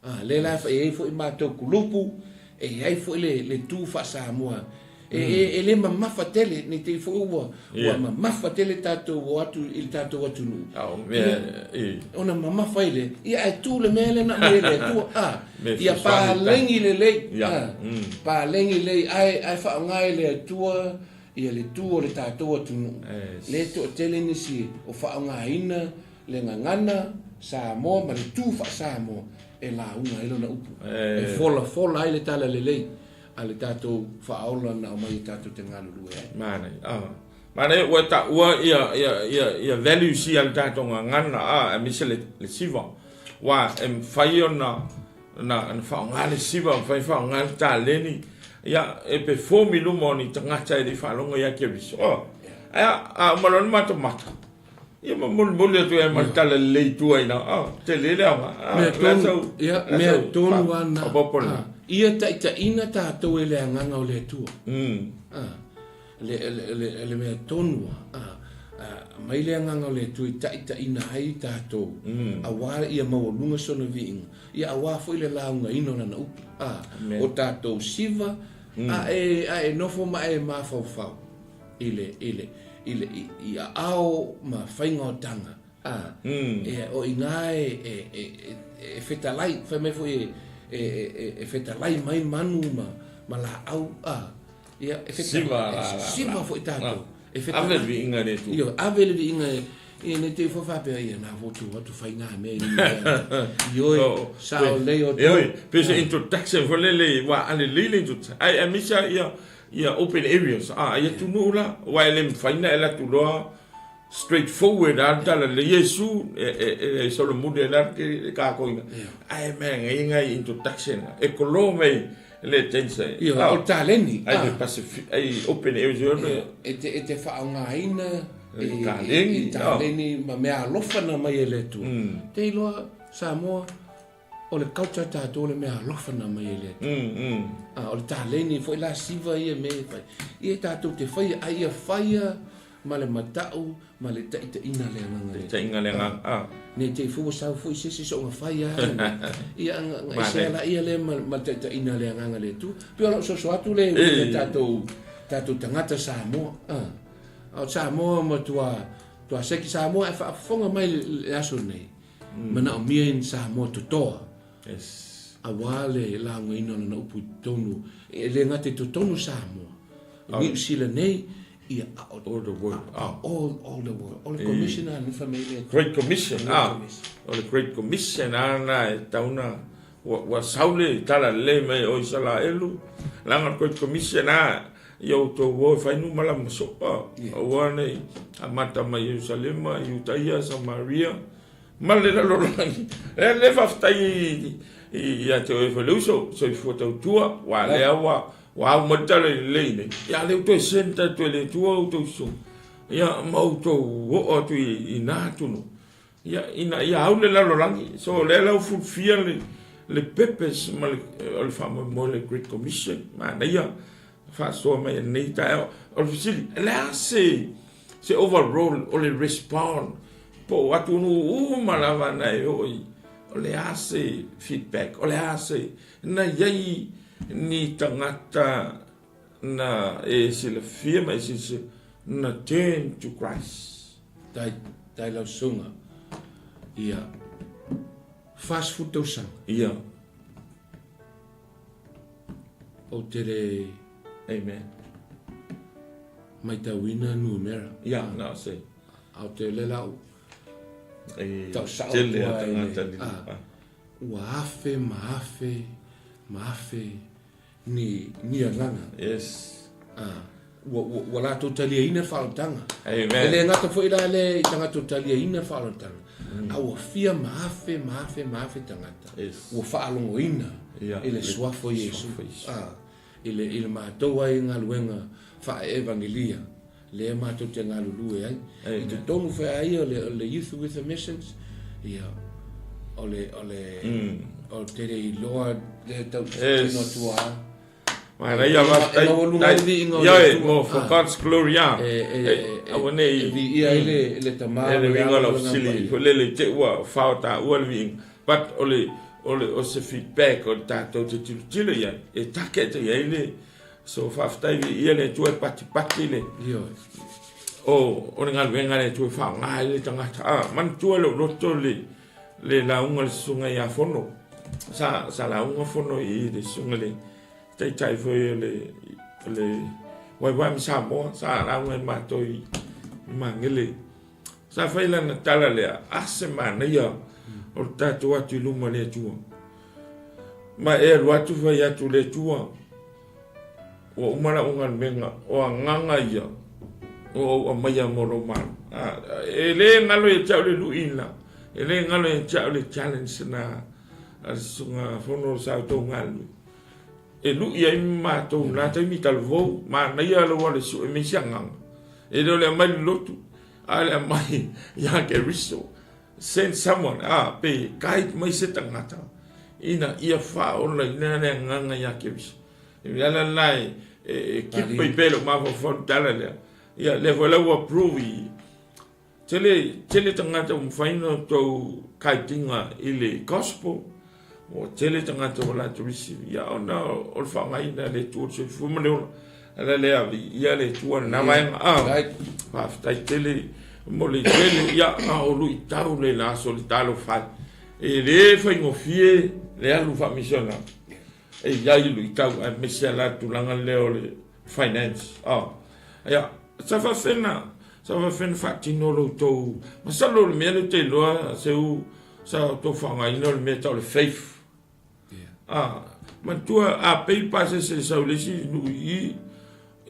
B: A, lea la e i ai foi matou kulupu, e i ai foi le, le tu faa-Samoa. E, e, e le mamafa tele, nei te i foi ua, ua mamafa tele tatou o atu i le tatou atunuu. Ona mamafa ai lea, ia ae tu le mea lea na aumai e le Atua. A, ia paleni lelei, a, paleni lelei, ae, ae faaaoga e le Atua ia le tu o le tatou atunuu. Lea e toatele nisi o faaaogaina. Le gagana Samoa ma le tu faa-Samoa e lauga ai lona upu, e folafola ai le talalelei a le tatou faaola na aumai e tatou te galulue ai.
A: Manaia, ah. Manaia ua taua ia, ia, ia, ia values ia a le tatou gagana, ah, aemaise le, le siva. Aua e mafai ona, ona, ona faaaoga le siva, mafai ona faaaoga le taleni, ia, e perform i luma o ni tagata e le i faalogo ia Keriso. Oh. Ae a uma loa le matamata, Ia ma molimoli atu ai ma le tala lelei i tua ina, ah, tele le aoga. Ah,
B: mea tonu, ia, mea tonu ana, ah, ia taitaiina tatou e le agaga o le Atua. Ah, le, le, le, le mea tonu ah, ah, mai le agaga o le Atua i taitaiina ai tatou, auā ia maualuga sona viiga, ia auā foi le laugaina o lana upu. Ah, o tatou siva, a e, a e nofo ma e mafaufau. I le, i le, i le, i, i aao ma faiga o taga, a, e, o inā e, e, e, e, e fetalai, fai mai foi e, e, e, e fetalai mai manu ma, ma laau, a, ia, e fetalai,
A: Siva, la, la,
B: siva
A: la.
B: foi tatou. E fetalai.
A: Ave le viiga i le Atua.
B: Ioe, ave le viiga e, ia nei te i foi faapea, ia, na fo tu atu fai ngā mea i mea. Ioe, sao lei o
A: Ioe, pe se introduction foi lele, ua ale lelei le introduction. Ai, aemaise lava ia, Ia open areas a ia atunuu la aua e le mafai ona e alu atu loa straight forward a le tala le Iesu e e solomuli ai la le kakoina ae mea ngai ngai introduction e kolo mai le tense
B: Ia o le taleni
A: ai le Pacific ai open areas
B: e te e te faaaogaina i taleni taleni ma mea alofa na mai e le Atua te iloa Samoa O le culture tatou o le mea alofa na mai e le Atua. A o le taleni foi la siva ia mea e fai. Ia tatou te faia, a ia faia ma le matau ma le taitaiga le agaga le.
A: Taitaiga le agaga. A.
B: Ne te i fua sau foi se isi soonga fai a. Ia anga anga ese ala ia le ma ma taitaiga le agaga le Atua. Pei o lau soso atu le le tatou tatou tagata Samoa. A. A o Samoa matua tua seki Samoa e faafofoga mai le aso nei. Manaomia i ni Samoa totoa.
A: Yes.
B: Auā le laugaina o lana upu i totonu, e le gata i totonu o Samoa, o Niu Sila nei, ia a o,
A: All the world.
B: a, all, all the world. O le commission a nufa mei le
A: Great Commission, ah. O le Great Commission a na e tau na ua, ua sau le tala lelei mai o Isalaelu, leaga o le Great Commission a ia outou o e fai numala ma soa, aua ne i amata mai Ierusalema, Iutaia, Samaria, ma le lalolagi. E le faafetai ia te oe foi le uso, soifua tautua, ua lea ua ua au mai le tala lelei nei. Ia lea ua toe send atu e le Atua outou uso, ia ma outou oo atu i na atunuu. Ia, ina ia au le lalolagi. So, lea la ua fulfia le, le purpose ma le, o le faamoemoe le Great Commission. Manaia, faasoa mai e lenei taeao. O le fesili, le a se, se overall o le respond po o atunuu uma lava na e oo i, o le a se feedback, o le a se, na i ai ni tagata na e silafia ma e silasila na turn to Christ.
B: Tai, tai lau susuga, ia, 40 tausaga.
A: Ia.
B: Ou te le.
A: Amen.
B: Maitauina numera.
A: Ia, na se.
B: A ou te le lau.
A: E,
B: tau sao
A: tele
B: atu
A: a
B: ai le,
A: tagata li.
B: a, ua afe ma afe ma afe ni, ni agaga.
A: Yes.
B: A, ua, ua, ua latou taliaina le faaolataga.
A: Amen.
B: E le gata foi la lea i tagata ua taliaina le faaolataga, a ua fia ma afe ma afe ma afe tagata
A: Yes.
B: ua faalogoina
A: Ia,
B: i le
A: le
B: suafa o Iesu.
A: suafa o Iesu.
B: A, i le, i le matou ai galuega faa-evangelia, lea matou te galulue ai.
A: Amen.
B: I totonu foi a ia o le, o le Youth with a Message, ia, o le, o le, o le tele iloa le tau
A: Yes.
B: tino atu a.
A: Manaia faafetai.
B: E maualuga ai le viiga o le
A: Ioe,
B: Atua.
A: mo for
B: Ah.
A: God's glory ah.
B: E, e, e,
A: Aua ne i
B: e viia ai le, le Tama
A: E le
B: ma le
A: uiga
B: Alo
A: o lau
B: ma le
A: fesili
B: Agaga
A: foi lele i te ua fao taua le viiga. But o le, o le, o se feedback o le tatou te tilotilo i ai, e take te i ai le, So faafetai viia le Atua e patipati le
B: Ioe.
A: O o le galuega a le Atua e faaaoga ai le tagata. A manatua lou loto le le lauga le susuga ia Fono. Sa sa lauga Fono i le susuga le taitai foi o le o le Waiwai ma Samoa sa lauga i matou i Magele. Sa fai lana tala lea, a se manaia o le tatou atu i luma o le Atua. Ma e alu atu fai atu le Atua, ua uma lau galuega, o agaga ia ua ou aumaia mo lou Malo. E le galo ia te au le lui lena, e le galo ia te au le challenge na a le susuga Fono sa outou galulue. E lui ai matou i lena taimi talavou, manaia lou alu e sue mai se agaga. E le o le aumai le lotu, a o le aumai ia Keriso. Send someone, a, pe guide mai se tagata ina ia faaolaina le agaga ia Keriso. O le ala lena e, e, e kipa i pea lou mafaufau le tala lea. Ia, lea foi la ua approve i Tele, tele tagata ua mafai ona outou kaitiga i le gospel, ua tele tagata ua latou receive, ia ona o le faaaogaina e le Atua le soifua ma le ola. Ala lea, viia le Atua i lena vaega. Ah, faafetai tele mo le tele, ia, a o luitau le la aso le talofa e. E le faigofie le alu faamisionare. E i ai luitau aemaise lava le tulaga lea o le finance. Ah, ia, sa faafena, sa faafena faatino lo outou, masalo o le mea lea ou te iloa, seu, sa outou faaaogaina o le mea e tau o le faith. Ah, manatua a pay le pasese e sau i le isi nuu i i,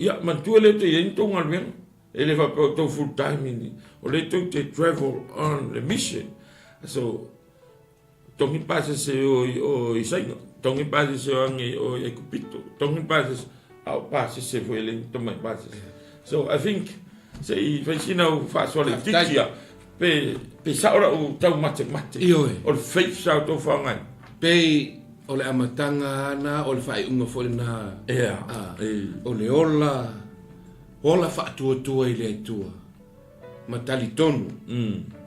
A: ia, manatua lea te i ai ni tou galuega. E le faapea o outou full time ni, o lea tou te travel on the mission. So, Togi pasese o i o i Saina, togi pasese o angi o i Aikupito, togi pasese, a o pasese foi e le tamai pasese. So I think se i fai sina u faasoa laitiiti ia, pe, pe sao lau taumatemate.
B: Ioe.
A: O le faith sa outou faaaogaina.
B: Pei o le amataga lena o le faaiuga foi lena.
A: Ea.
B: A, o le ola, ola faatuatua i le Atua. Ma talitonu,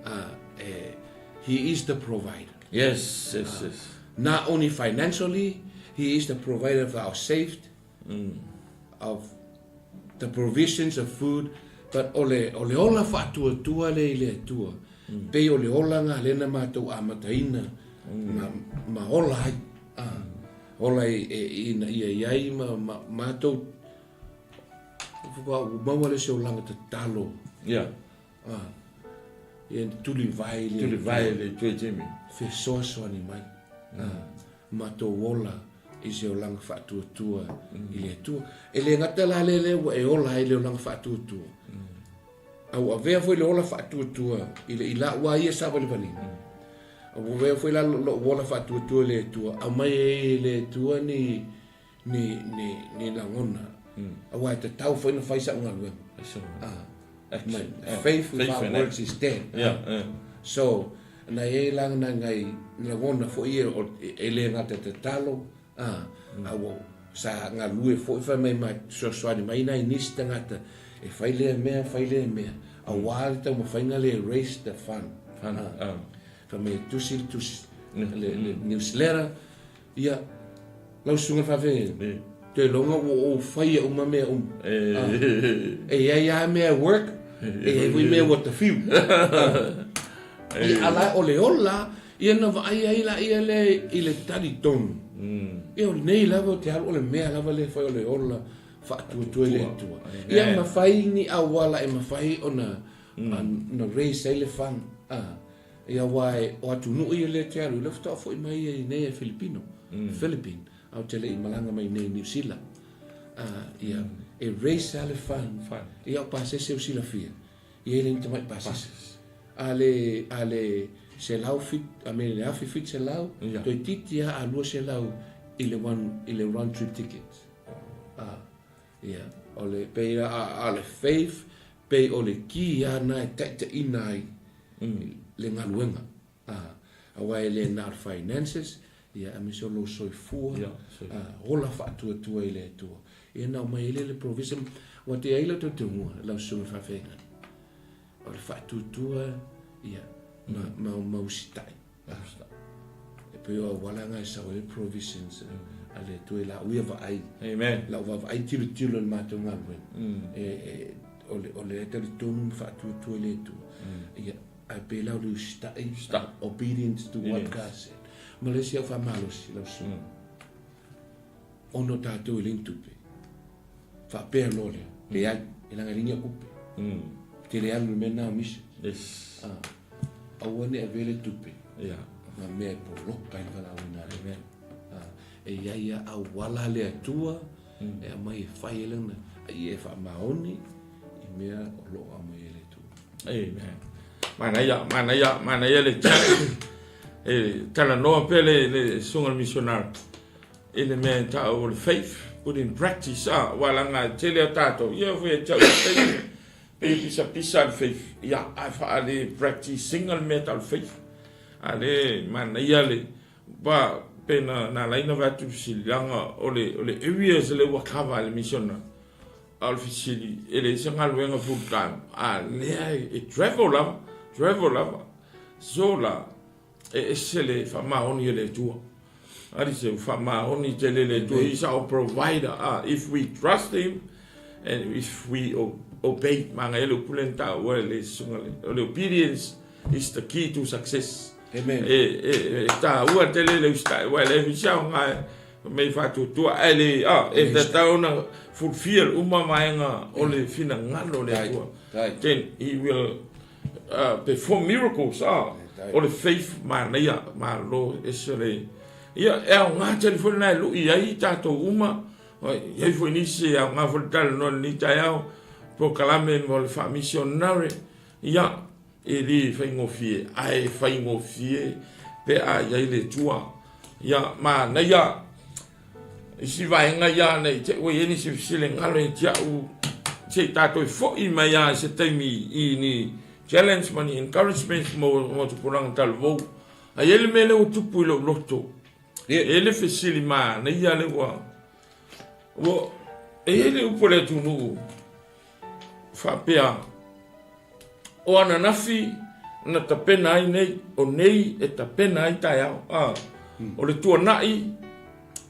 B: a, e, He is the provider.
A: Yes, yes, yes.
B: Not only financially, He is the provider of our safety, of the provisions of food, but o le, o le ola faatuatua lea i le Atua, pei o le olaga lea na matou amataina ma, ma ola ai. A, ola i, e, ina ia i ai ma, ma, matou Ua maua le se olaga tatalo.
A: Ia.
B: Ah. Ia tulivae le.
A: Tulivae le Atua Jimmy.
B: Fesoasoani mai. Ah. Matou ola i se olaga faatuatua i le Atua. E le gata la lea lea ua e ola ai i le olaga faatuatua. A ua avea foi le ola faatuatua i le i lau a ia savalivaliga. A ua avea foi la lou ola faatuatua i le Atua, aumai ai e le Atua ni ni, ni, ni lagona. Aua e tatau foi ona fai sa'u galuega. Ah. My faith without works is dead.
A: Yeah, yeah.
B: So, na i ai la nai ngai lagona foi ia o, e le gata tatalo, ah, a ua sa galue foi fai mai ma fesoasoani mai nai nisi tagata e fai lea mea, fai lea mea, aua le taumafaiga le raise the fund.
A: Fund, ah.
B: Fai mai e tusi le tusi, le, le newsletter, Ia, lau susuga faafeagaiga, toe loga ua ou faia uma mea uma. E i ai lava mea e work, e i ai foi mea ua tafiu. Ia, a la o le ola, ia na vaai ai laia lea i le talitonu. Ia, o lenei lava ou te alu, o le mea lava lea e fai o le ola faatuatua i le Atua. Ia, ma fai ni auala e mafai ona raise ai le fund. Ia aua e o atunuu ia lea te alu, lea faatoa foi mai ia i nei e Filipino, Philippine, a ou te le i malaga mai nei i Niu Sila. Ia, e raise lava le fund, ia o pasese ua silafia, e i ai le tamai pasese. A le, a le 100, I mean le 1700, toeitiiti lava a 200 i le one, i le round trip ticket. Ia, o le, pei a, a le faith, pei o le ki lava na e taitaiina ai le galuega. Aua e le na o le finances, ia aemaise o lou soifua, ola faatuatua i le Atua. Ia na aumai ai lea le provision, ua te i ai lau tautauga, lau susuga faafeagaiga, o le faatuatua, ia, ma, ma usitai. E pei o auala na e sau ai provisions a le Atua i lau ia vaai.
A: Amen.
B: Lau vaavaai tilotilo i le matou galuega. E, o le, o le talitonu ma faatuatua i le Atua. Ia, ae pei la o le usitai, obedience to what God said. Ma le isi au faamalosi, lau susuga. Ona o tatou e leai ni tupe. Faapea loa lea, leai, e leaga e leai ni au upe. Tele alu i le mea lena o mission.
A: Yes.
B: Ah, aua ne i avea le tupe.
A: Ia.
B: Ma mea e poloka ai le valaauina a le
A: Amen.
B: Ah, e i ai a auala a le Atua e aumai e fai ai lana, a ia e faamaoni i mea o lo o aumai e le Atua.
A: Amen. Manaia, manaia, manaia le tala. E talanoa pea le, le susuga le missionary i le mea e tau o le faith put in practice. Ah, ua laga e tele o tatou. Ia foi e tau faith. Pe pisapisa le faith. Ia, ae faale practice inga le mea tau le faith. A le manaia le ba pe na na laina va atu fesiliga o le o le areas le ua cover e le missionary. A o le fesili, e leai se galuega full time, a lea e travel lava, travel lava. So la, e ese le faamaoni e le Atua. Alise, ua faamaoni tele le Atua, He is our provider. Ah, if we trust Him and if we obey, magaia le upu lea na taua e le susuga le, o le obedience is the key to success.
B: Amen.
A: E, e, e taua tele le usitai, aua e leai foi se aoga e mei faatuatua ae le a e tatau ona fulfill uma vaega o le finagalo o le Atua. Then he will perform miracles a o le faith manaia malo ese le ia e aoga tele foi lena e lui ai tatou uma i ai foi nisi e aoga foi le talanoa i lenei taeao polokalame mo le faamisionare ia E le faigofie, ae faigofie pe a i ai le Atua. Ia, manaia isi vaega ia nei te ua i ai nisi feselegalo ia te au, se i tatou e foi mai lava i se taimi i ni challenge ma ni encouragement mo mo tupulaga talavou. Ae i ai le mea lea ua tupu i lou loto. E i ai le fesili manaia lea ua ua e i ai le upu a le atunuu faapea, O ananafi na tapena ai nei, o nei e tapena ai taeao. A, o le tuanai,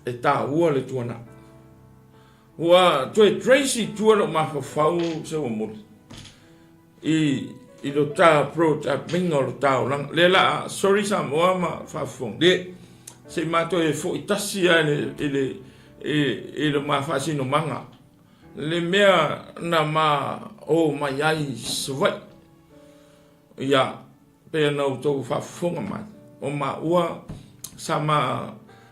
A: e taua le tuanai. Ua toe trace i tua lou mafaufau se ua moli i, i lo ta approach a minga o lo ta olaga. Lea la, sorry Samoa ma faafofoga.
B: Le.
A: Se i matou e foi tasi lava i le, i le, i, i le ma faasinomaga. Le mea na ma o mai ai i Savaii, ia, pei ona outou faafofoga mai, o maua sa ma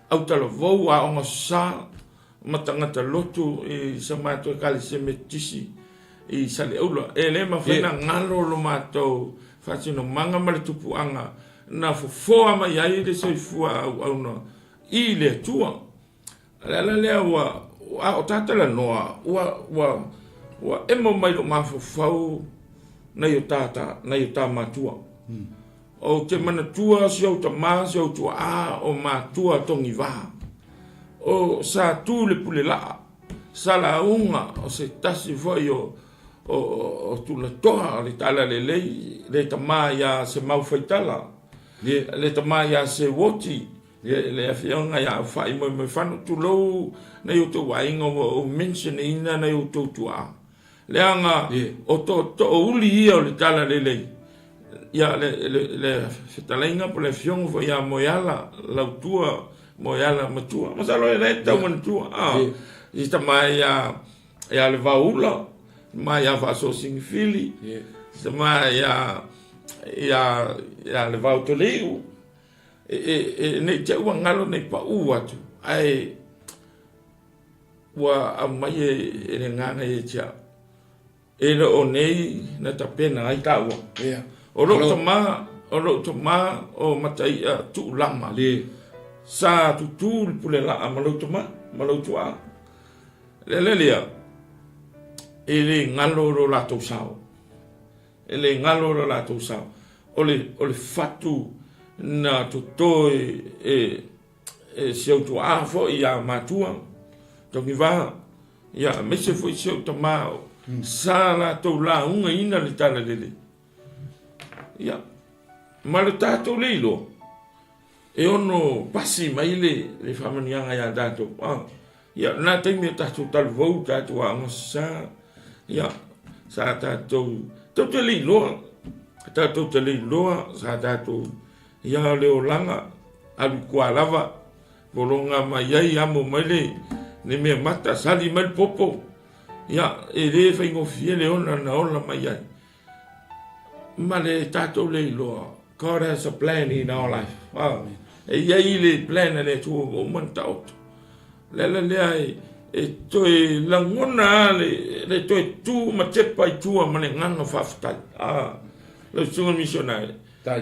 A: autalavou aoga sa ma tagata lotu i sa matou Ekalesia Metotisi i Saleaula. E le mafai ona galo lo matou faatinomaga ma le tupuaga na fofoa mai ai le soifua auauna i le Atua. O le ala lea ua, a o ta talanoa, ua, ua, ua emo mai lou mafaufau nai o ta, ta, nai o ta matua. Ou te manatua si ou tama, si ou tuaa, o matua togivā. O sa tu le pule laa, sa lauga o se tasi foi o, o, o tulatoa o le Talalelei, le tama ia Semau Faitala, le tama ia Seuoti, Le afioga ia Aufaimoemoefano, tulou nai outou aiga ua ou mention ina nai outou tuaa. Leaga o tootoouli ia o le Talalelei, ia le, le, le fetalaiga po le afioga foi ia Moeala, Lautua Moeala Matua. Masalo e le tau manatua. Ah, i tama ia ia le Vaoula, tama ia Faasoasigifili, tama ia ia ia le Vaotoleiu. E, e, e, nei te ua galo nei paʻū atu, ae ua aumai e, e le agaga ia te au. E le o nei na tapena ai tāua.
B: Yeah.
A: O lou tama, o lou tama o Mataia Tuulama.
B: Le.
A: Sa tutū le pule laa ma lou tama, ma lou tuaa. Le le lea, e le galo lo latou sao. E le galo lo latou sao. O le, o le fatu na toto e, e, e si ou tuaa foi ia matua, Togivā, ia aemaise foi si ou tamā, sa latou laugaina le Talalelei. Ia, ma le tatou le iloa, e ono pasi mai le, le faamanuiaga ia tatou. Ah, ia, na taimi o tatou talavou, tatou aoga sasa, ia, sa tatou, tatou te le iloa, tatou te le iloa, sa tatou, ia, o le olaga, alu i kua lava, pologa mai ai, amo mai le, le mea mata, sali mai le popo, ia, e le faigofie le ola na ola mai ai. Ma le tatou le iloa, God has a plan in our life. Ah, e i ai le plan a le Atua ua uma ona taoto. O le ala lea e, e toe lagona a le, le toe tu ma tepa i tua ma le agaga faafetai. Ah, lau susuga misionari,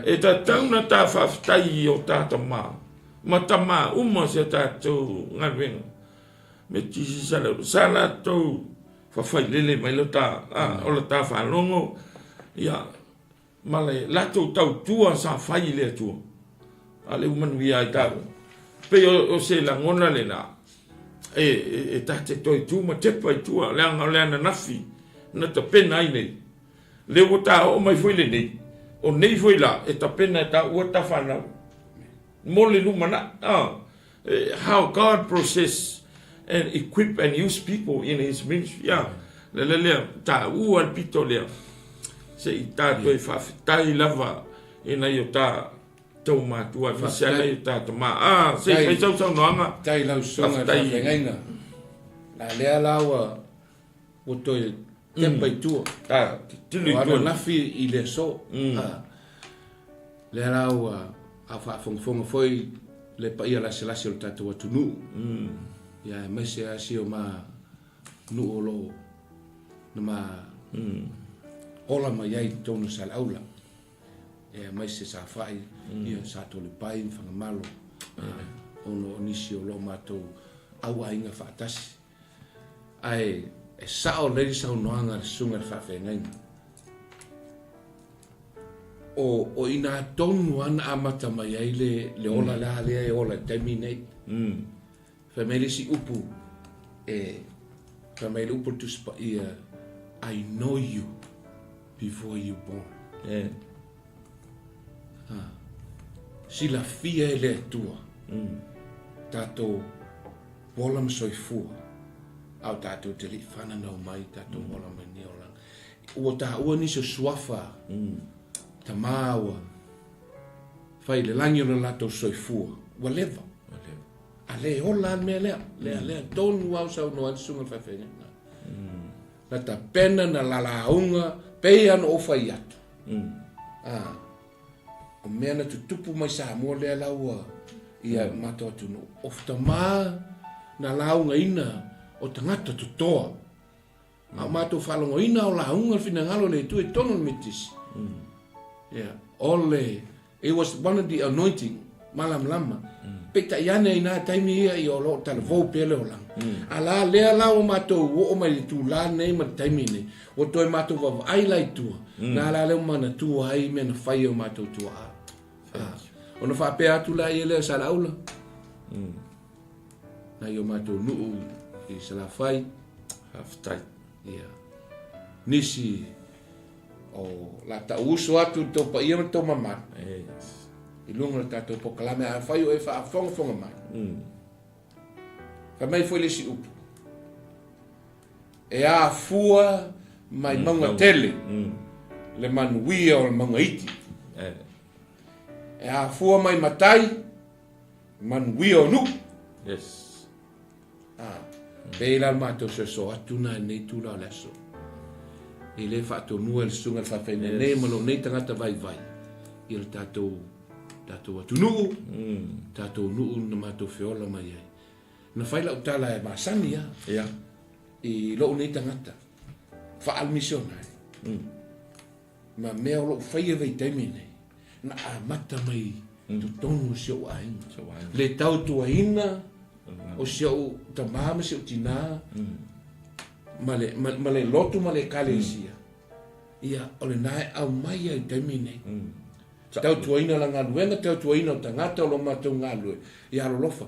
A: e tatau na ta faafetai i o ta tama ma tama uma o si a tatou galuega. Me tisi sa lau, sa latou fafailele mai lo ta, a, o la ta faalogo, ia, ma le latou tautua sa fai i le Atua. A le ua manuia ai taua. Pei o, o se lagona lena, e, e, e ta te toe tu ma tepa i tua, leaga o le ananafi na tapena ai nei. Le ua ta oo mai foi lenei, o nei foi la, e tapena e taua ta fanau. Mo le lumanai, a, how God process and equip and use people in his ministry. Yeah. Le le lea, taua le pito lea. Se i tātou e faafetai lava i nai o tā tau matua, aemaise lava nai o tā tama. Ah, se i fai sau saunoaga.
B: Tai lau susuga i le faafeagaiga. La lea la ua ua toe tepa i tua.
A: Ah, titilo i tua.
B: O ananafi i le aso. Ah. Lea la ua a faafogafoga foi le paia laselase o le tatou atunuu, ia aemaise lava si o ma nuu o lo o na ma ola mai ai i totonu o Saleaula, ia aemaise Safai, ia Satoalepai ma Fagamalo, ona o nisi o lo o matou auaiga faatasi. Ae e sao lelei le saunoaga a le susuga i le faafeagaiga. O, o inā tonu lava na amata mai ai le, le ola mm. la lea e ola i taimi nei. Mm. Fai mai le isi upu, e, fai mai le upu o le Tusi Paia, I know you before you born.
A: Yeah.
B: Ha. Silafia e le Atua. Mm. Tātou ola ma soifua, a o tātou te li'i whananau mai, tātou mm. ola mai ni olaga. Ua taua nisi o suafa, tamā ua fai i le lagi o le latou soifua, ua leva. A le ola lava le mea lea, lea, lea tonu lava ua saunoa ai le susuga i le faafeagaiga. Na tapena, na lalauga, pei lava ona ou fai atu. A, o mea na tutupu mai Samoa lea la ua ia matou atunuu, o tamā na laugaina o tagata totoa. A o matou faalogoina o lauga le finagalo o le Atua i totonu o le Metotisi. Yeah. O le, it was one of the anointing, malamalama. Peitai ane i nā taimi ia i o lo o talavou pea le olaga. A la lea la ua matou oo mai le tula nei ma le taimi nei, ua toe matou vaavaai la i tua, na la lea ua manatua ai mea na fai e o matou tuaa. Ah. Ona faapea atu la ia lea Salaula, Nai o matou nuu i Salafai.
A: Faafetai.
B: Ia. Nisi o la tau uso atu i tou paia ma tou mamalu.
A: Yes.
B: I luga o le tatou polokalame afai o e faafogafoga mai. Fai mai foi le isi upu. E afua mai mauga tele le manuia o le mauga iti. E afua mai matai Manuia o nuu.
A: Yes.
B: Ah, pei la le matou soso atu na i lenei tula o le aso. E le faatonua e le susuga i le faafeagaiga nei ma lou nei tagata vaivai i le tatou tatou atunuu, tatou nuu na matou feola mai ai. Na fai lau tala e masani lava.
A: Ia.
B: I lou nei tagata faa-misionari. Ma mea o lou faia vaitaimi nei, na amata mai totonu o si ou aiga. Le tautuaina o si ou tamā ma si ou tinā, ma le, ma, ma le lotu ma le ekalesia. Ia, o lena e aumai ai i taimi nei. Tautuaina la galuega, tautuaina o tagata o lo matou galulue, ia alolofa.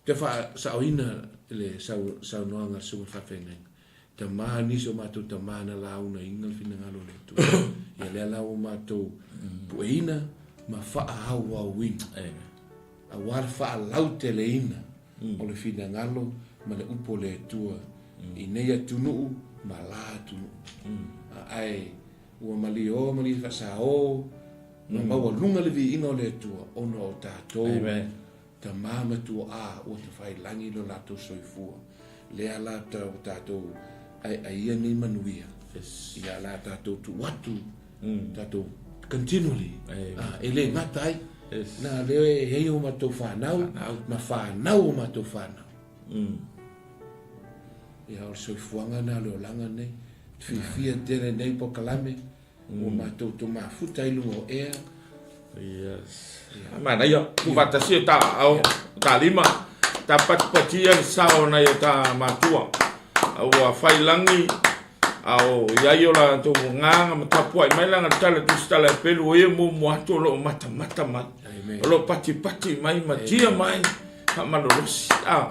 B: Te faasaoina le saunoaga a le Susuga Faafeagaiga, Tama, nisi o matou tama na launaina le finagalo o le Atua. Ia lea la ua matou pueina ma faaauauina. Aua le faalauteleina o le finagalo ma le upu o le Atua i nei atunuu ma la atunuu. Ae ua malio ma li faasao ma maualuga le viiga o le Atua ona o tatou. Tama ma tuaa ua tafailagi lo latou soifua. Lea la ua tatou aeaia nei manuia. Ia la tatou tuu atu tatou. Continually. Ah, e le gata ai.
A: Yes.
B: Na lea e i ai o matou fanau, ma fanau o matou fanau. Ia, o le soifuaga lena o le olaga lenei. Fiafia tele nei polokalame, ua matou tomafuta ai luga o ea.
A: Yes. Manaia, tuufaatasia ta aao, ta lima, ta patipatia le sao nai o ta matua. Ua fai lagi, a o i ai o latou agaga ma tapuai mai laga le tala tusitala e pelu o ia muamua atu o lo o matamata mai. O lo o patipati mai ma tia mai faamalolosi. A,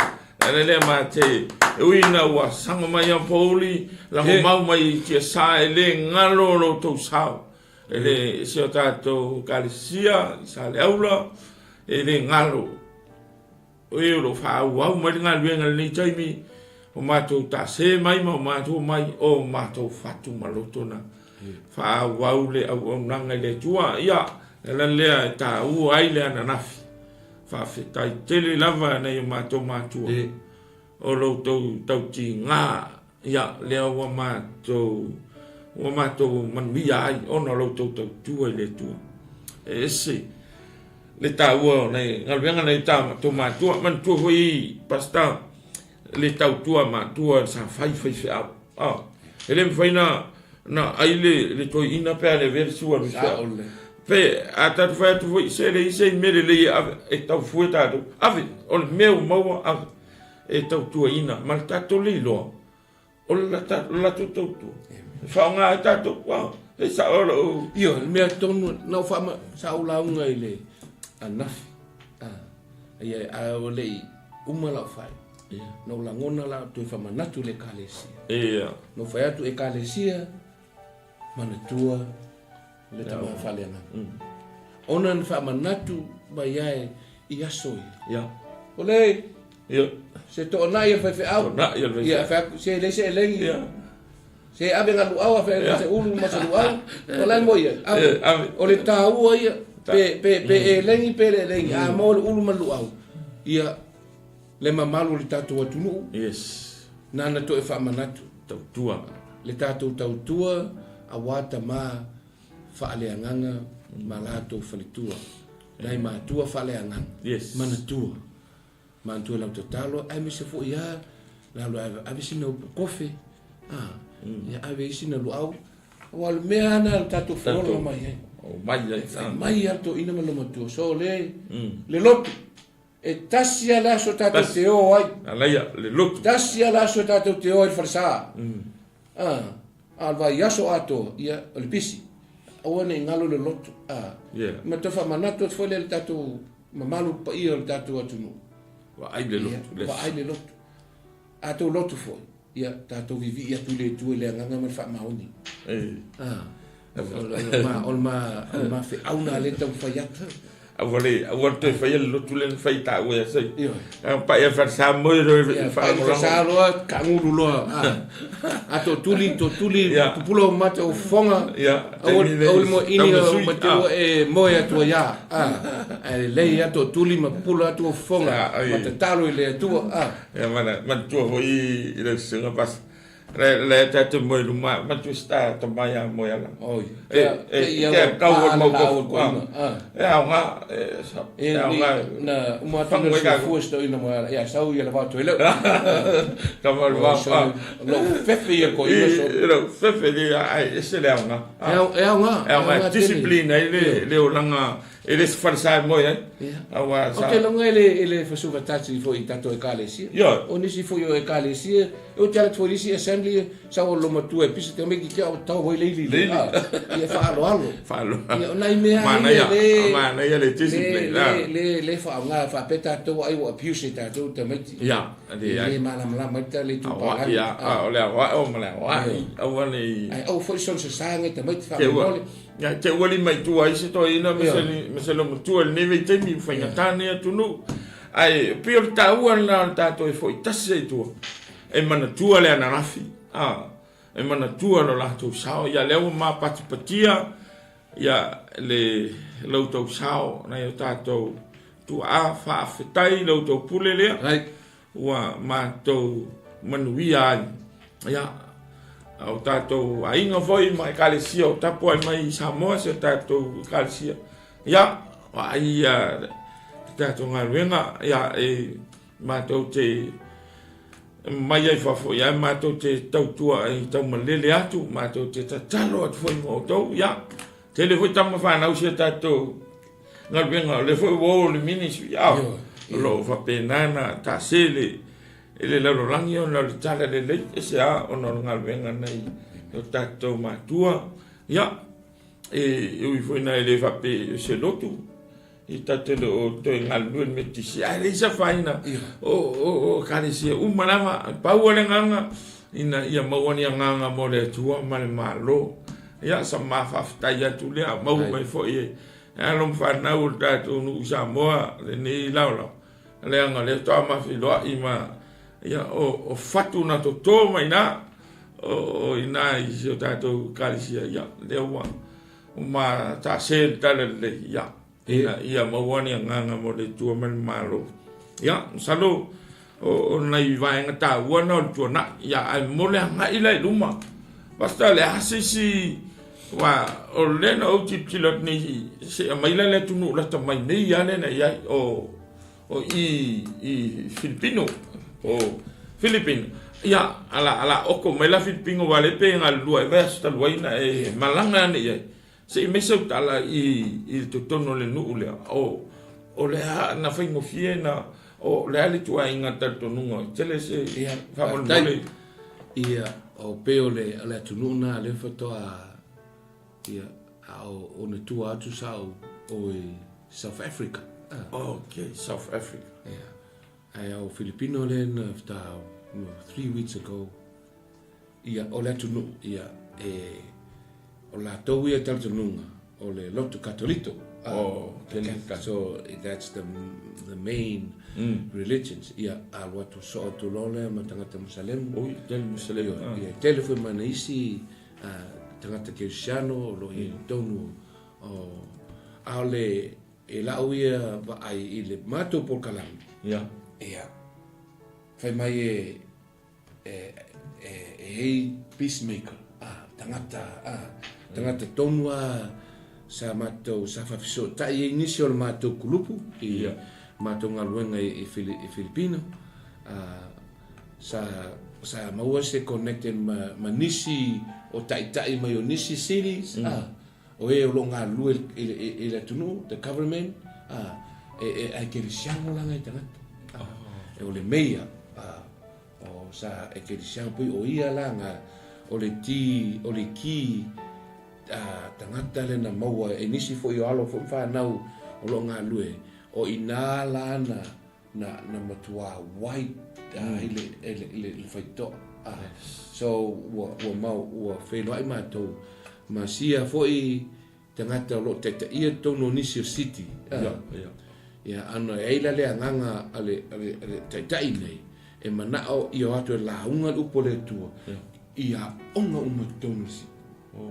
A: le lea ma te e ui ina ua saga mai a pouli, lagomau mai i tiasa e le galo o lo outou sao. E le se o tatou Ekalesia i Saleaula, e le galo. O e o lo o faaauau mai le galuega i lenei taimi, o matou tase mai ma o matou mai, o matou fatu ma loto na faaauau le auaunaga i le Atua. Ia, le ala lea e taua ai le ananafi. Faafetai tele lava nai o matou matua o lo outou tautiga, ia, lea ua matou ua matou manuia ai ona o lo outou tautua i le Atua. E ese le taua o nai galuega nai o matou matua. Manatua foi, Pastor, le tautua matua sa fai faifeau. Ah, e le mafai na na ai le le toeaina pe a le avea le sua le faifeau. Pe a tatou fai atu foi se leai se mea lelei e ave e taufue tatou. Ave, o le mea ua maua ave e tautuaina ma le tatou le iloa o le latou tautua e faaaoga ai tatou. Wow, e sao lou.
B: Ioe, le mea tonu na ou faama, sa ou lauga i le ananafi. Ah, ia, a ua le i uma lau fai. Na ou lagona la toe faamanatu i le Ekalesia. Na ou fai atu, Ekalesia, manatua le tama faaleagaga. Ona na faamanatu mai ai i aso ia. O le se toonai o le faifeau. Ia, fai atu, se leai se elegi. Se ave nga luau a fai se ulu ma se luau. O la e moi ai. Ave. O le taua ia, pe, pe, pe elegi pe le elegi, a maua le ulu ma le luau. Ia, le mamalu o le tatou atunuu.
A: Yes.
B: Nana toe faamanatu.
A: Tautua.
B: Le tatou tautua aua tama faaleagaga ma latou faletua. Nai matua faaleagaga.
A: Yes.
B: Manatua. Manatua lau tatalo aemaise foi a lalo ave sina upu kofe. Ah, ia ave i sina luau. Aua o le mea lava lena o le tatou feola mai ai.
A: O mai ai.
B: Fai mai lava le toeaina ma le matua. So le, le lotu. E tasi lava le aso tatou te o ai.
A: Alaia, le lotu.
B: Tasi lava le aso tatou te o ai i le falesa. Ah, a o le vaiaso atoa, ia, o le pisi. Aua ne i galo le lotu. Ah.
A: Yeah.
B: Ma toe faamanatu atu foi lea i le tatou mamalu paia o le tatou atunuu.
A: Vaai le lotu.
B: Ia, vaai le lotu. A tou lotu foi, ia, tatou vivii atu i le Atua i le agaga ma le faamaoni.
A: Eh.
B: Ah. O le ma feau na lea e taumafai atu.
A: Aua le, aua le toe faia le lotu lea na fai taua ia sai.
B: Ioe.
A: Pai e falesa moe loa e
B: faalagolago. Falesa loa, kangulu loa. A to tuli, to tuli, pupula o mata o fofoga. Aua le moe ini o mate ua e moe atu ai a. Ae lelei a to tuli ma pupula atu o fofoga. Ma tatalo i le Atua.
A: Ia manatua foi i le susuga pasi. Le le ta te moe luma ma tu sta ta mai a moe ala.
B: Oi.
A: E e ke kau o mau ko. E au nga e sa.
B: E
A: au nga
B: na uma atu na se fu sto ina moe ala. Ia sau ia le va toele.
A: Ka mo va.
B: Lo fefe ia ko ina so.
A: Lo fefe le ai ese le au nga.
B: E au e au nga.
A: E au nga disciplina i le le olaga e le se falesa e moe ai. Aua
B: sa. Ou te lagona e le e le fasufatasi foi i tatou ekalesia.
A: Ioe.
B: O nisi foi o ekalesia O te ala atu foi isi assembly sa o lo matua e pisa te omeki kia o tau hoi leili
A: le
B: a ia whaaloalo.
A: Whaaloalo.
B: Ia o nai mea
A: Manaia,
B: le
A: manaia le discipline.
B: Le, le, le whaonga, whaapea tātou ai ua abuse e tātou tamaiti.
A: Ia, le ai.
B: Le malamalama ai ta le tupalagi.
A: Ia, o le aoao o ma le aoai, aua ne i.
B: Ai au foi son sasanga e tamaiti whaamole.
A: Ia, te ua lima i tua ai se toeaina ma se, ma se lomatua i lenei vaitaimi, faigata nei atunuu. Ae pei o le taua lena o le tatou e foi tasi ai tua. E manatua le ananafi, a, e manatua lo latou sao, ia lea ua mapatipatia ia le lo outou sao nai o tatou tuaa, faafetai i lo outou pule lea.
B: Right.
A: Ua matou manuia ai. Ia, o tatou aiga foi ma ekalesia o tapuai mai i Samoa si o tatou ekalesia. Ia, vaai ia le tatou galuega, ia, e matou te mai ai fafo, ia, matou te tautua e taumalele atu, matou te tatalo atu foi mo outou, ia, tele foi tama fanau si o tatou galuega, o lea foi ua o le ministry, ia, o lo o faapena na tase le i le lalolagi ona o le tala lelei, e se a ona o le galuega nai o tatou matua, ia, E ui foi na e le faapea o se lotu, i tatou le o toe galulue le Metotisi, ae leai se afaina o ekalesia uma lava, pau o le agaga, ina ia maua ni agaga mo le Atua ma le Malo. Ia, sa ma faafetai atu lea, maua mai foi e alo ma fanau o le tatou nuu i Samoa lenei laolao, leaga o lea faatoa ma feiloai ma, ia, o fatu na toto mai i ina, o i ina i si o tatou ekalesia, ia, lea ua ma taase le tala lelei, ia, ina ia maua ni agaga mo le Atua ma le Malo. Ia, masalo o nai vaega taua na o le tuanai, ia, ae mo le agai la i luma. Pastor, le a se isi, aua o lea na ou tilotilo atu nei, se i aumai la le atunuu lata mai nei lava lea na i ai, o O i i Filipino o Filipino ia ala ala oko mai la Filipino wa le pe galulue ai vaiaso talu ai na e malaga ane i ai se i mai sau tala i i totonu o le nuu lea o o le a na faigofie na o le a le tuaiga talitonuga tele se
B: Ia,
A: faamolemole.
B: Ia, o pei o le o le atunuu na lea faatoa Ia, a o ona tua atu sa o, o i South Africa.
A: Ah. Okay, South Africa.
B: Ia. Ae o Filipino le na whata, no, 3 weeks ago. Ia, o le atunuu, ia, e, o latou ia talitonuga, o le lotu Katoliko.
A: Ah, oh,
B: okay. So that's the main religions. Ia, alu atu so atu loa lea ma tagata Musalemu.
A: Oi, tele Musalemu.
B: Ia, ia, tele foi ma na isi tagata kerisiano o lo o i totonu o ʻaʻole e la'u ia vaai i le matou polokalame.
A: Ia.
B: Ia. Fai mai e e e e ai peacemaker, a tagata a tagata tonu a sa matou sa faafesootai ai nisi o le matou kulupu i matou galuega i Filipino a Sa sa maua se connected ma ma nisi o ta'ita'i mai o nisi cities a o e o lo o galulue i le i le atunuu, the government a e e ae kerisiano la nai tagata a e o le mayor a o sa e kerisiano pei o ia la nga o le ti o le ki a tagata le na maua e nisi foi o alo foi ma fanau o lo o galulue o ina la na na na matuā white ai le le le le faitoa so ua ua mau ua feiloai matou ma sia foi tagata o lo o taitaia totonu o nisi o city ia ana e ai la le agaga a le a le a le taitai nei e manao ia o atu e lauga le upu a le Atua i aoga uma i totonu o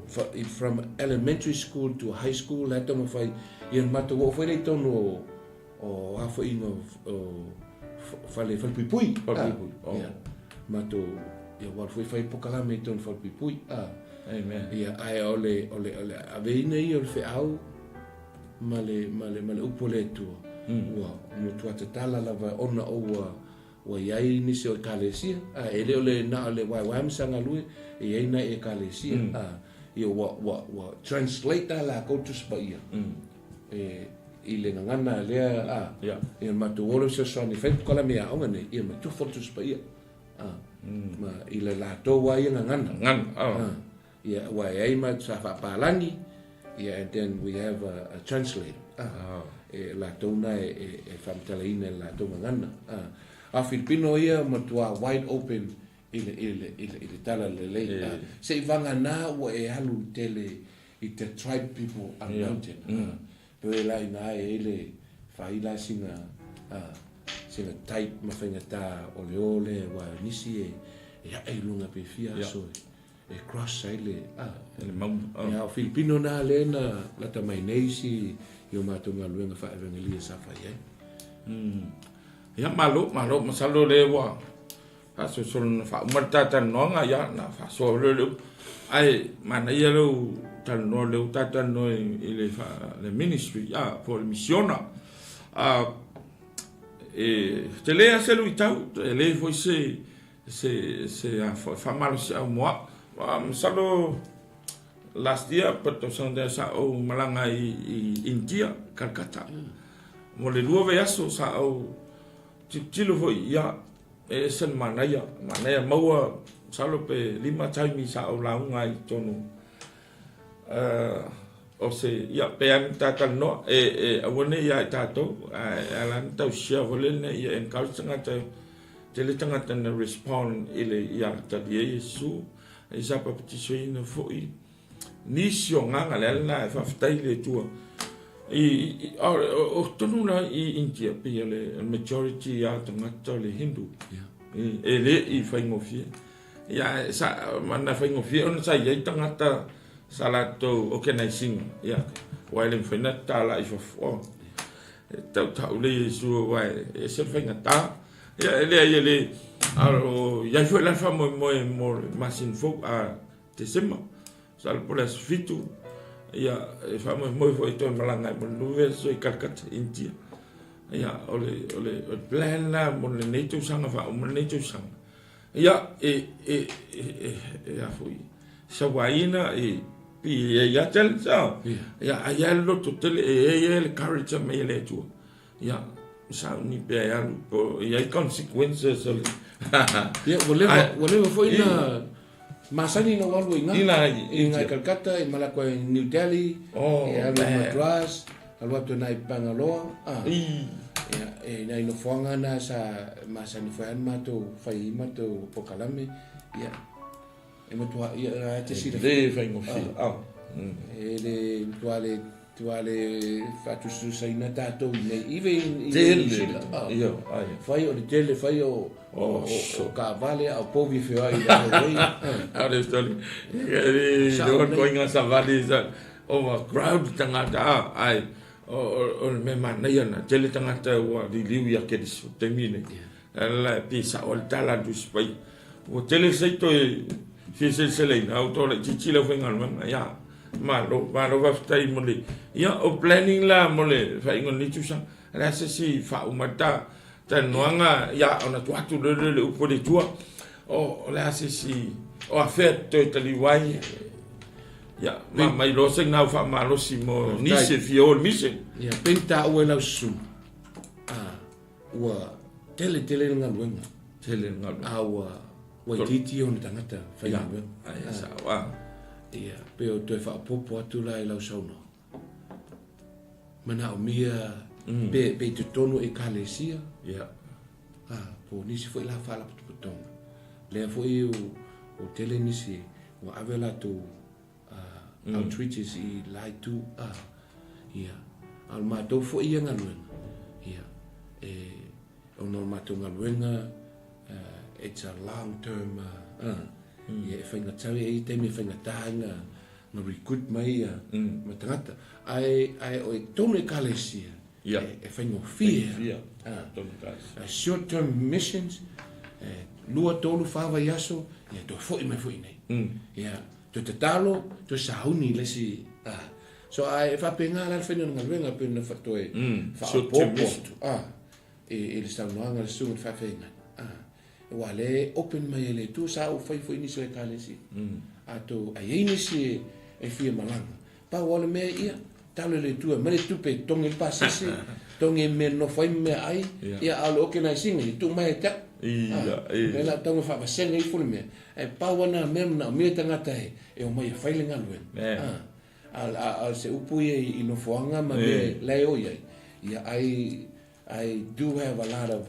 B: le city. From elementary school to high school la e taumafai ia matou oo foi lea i totonu o O a foi ingoa o fale falepuipui.
A: Falepuipui. Oh.
B: Ia. Matou ia ua foi fai pokalame i tonu falepuipui. Ah.
A: Amen.
B: Ia ae o le o le o le aveina ia o le feau ma le ma le ma le upu a le Atua. Ua matua tatala lava ona o ua ua i ai nisi o ekalesia. A e le o le na o le waewae ma sagalue, e i ai nai ekalesia. A ia ua ua ua translate a lakou Tusi Paia. E i le gagana lea a
A: Ia.
B: Ia matou o lea fesoasoani e fai pokalame i aoga nei, ia ma tufa le Tusi Paia. A, ma i le latou lava ia gagana.
A: Gagana,
B: a. Ia, aua e ai ma sa faapalagi, ia and then we have a translator, a, e latou na e e faamatalaina i le latou gagana. A, a o Filipino ia matua wide open i le i le i le i le tala lelei. A, se i vagana ua e alu tele i te tribe people anointed. Yeah. Pei la ina e ai le fai la sina sina type ma faigata o le o le wa nisi e e ae i luga pe fia aso e cross ai le
A: le mauga.
B: Ia o Filipino na le na lata mai nei si i o matou galuega faa-evangelia sa fai ai.
A: Ia malo, malo, masalo le ua. faasolosolo na faauma le ta talanoaga, ia na faasoa lea le upu. Ae manaia lou talanoa lea ua ta talanoa i le le ministry, ia, po o le misiona. E tele lava se luitau, e le foi se se se a foi faamalosiau mo au. Masalo last year po o le tausaga lea sa ou malaga i India, Calcutta. Mo le 2 vaiaso sa ou tilotilo foi, ia, e ese le manaia, manaia maua, masalo pe 5 taimi sa ou lauga ai i totonu o se, ia, pe ana ta talanoa, e aua ne i ia i tatou, ae ala ona tau share foi lele ia encourage tagata, tele tagata na respond i le ia talia Iesu, i sa papatisoina foi nisi o agaga, le ala lena e faafetai i le Atua. I, o tonu la i India, pei o le majority a tagata o le Hindu. E le i faigofie. Ia, sa, na faigofie ona sa i ai tagata sa latou organizing, ia, aua e le mafai ona tatala i fafo. E tautau le Iesu aua e ese le faigata. Ia, e leai e le, a o i ai foi la le faamoemoe mo le masina fou, a Tesema, masalo po o le aso 7, ia, e faamoemoe foi e toe malaga ai mo le 2 vaiaso i Calcutta, India. Ia, o le, o le, o le plan la mo lenei tausaga faauma lenei tausaga. Ia, e, e, e, e, e a foi, sauaina e pi e ia tele sa. Ia, ai a le loto tele, e e e le courage mai e le Atua. Ia, sauni pea e alu, po i ai consequences o le...
B: Ia, ua leva, ua leva foi na masani na alu ai ngā. I ngā Calcutta, i malako i New Delhi, e alu i Madras, alu atu nai Bangalore. Ia, e nai nofoaga na sa masani foi ai matou fai i matou pokalame. Ia, e matua, ia, e te sila.
A: Le faigofie.
B: E le matua le Tua le faatusatusaina tatou i nei ive i Niu Sila. Fai o le tele, fai o taavale a o povi e feoai i le highway.
A: A o le story. Le koinga savali sa overcrowd tagata ai o le mea manaia na tele tagata ua liliu ia Keriso taimi nei. Ala e pei sao le tala a le Tusi Paia. Ua tele se toe fia seleseleina, au tau laitiiti lau faigaluega. Ia, malo, malo faafetai mo le, ia, o planning la mo le faaiuga o lenei tausaga. O le a se isi faauma ai ta talanoaga, ia, ona tuu atu loa lea o le upu a le Atua. O le a se isi, o afea toe taliu ai, ia, ma mai loa se gau faamalosi mo nisi e fia o i le mission.
B: Ia, pei na taua e lau susuga, Ua tele tele le galuega.
A: Tele le galuega.
B: A ua ua itiiti ona tagata faigaluega.
A: Ia, ai sao a.
B: Ia, pe o toe faaopoopo atu la i lau saunoaga. Manaomia pe pe i totonu o ekalesia.
A: Ia.
B: A, po o nisi foi la faalapotopotoga. Lea foi ua tele nisi ua ave latou outreaches i la itu a ia a o le matou foi ia galuega ia e ona o le matou galuega it's a long term ia e faigata e i ai taimi e faigata ai na na recruit mai ia ma tagata ae ae o i totonu o ekalesia e faigofie short term missions e 2 3 4 vaiaso ia toe foi mai foi i inei ia Toe tatalo, toe sauni i le isi, ah. So ae e faapena la le faiga o le galuega pei ona toe faaopoopo atu, ah, i le saunoaga a le susuga i le faafeagaiga, ah. Aua o lea e open mai e le Atua, sa ou fai foi i nisi o Ekalesia, a tou, a i ai nisi e fia malaga, pau lava le mea ia, talo i le Atua e aumai le tupe e togi ai le pasese, togi ai mea e nofo ai ma meaai, ia a o le organise ina, ia tuu mai ia te au. Lea la tau ina faavasega ifo le mea, ae pau lava lena mea e manaomia le tagata e omai e fai le galuega. A o se upu ia i nofoaga ma mea la e o i ai, ia I do have a lot of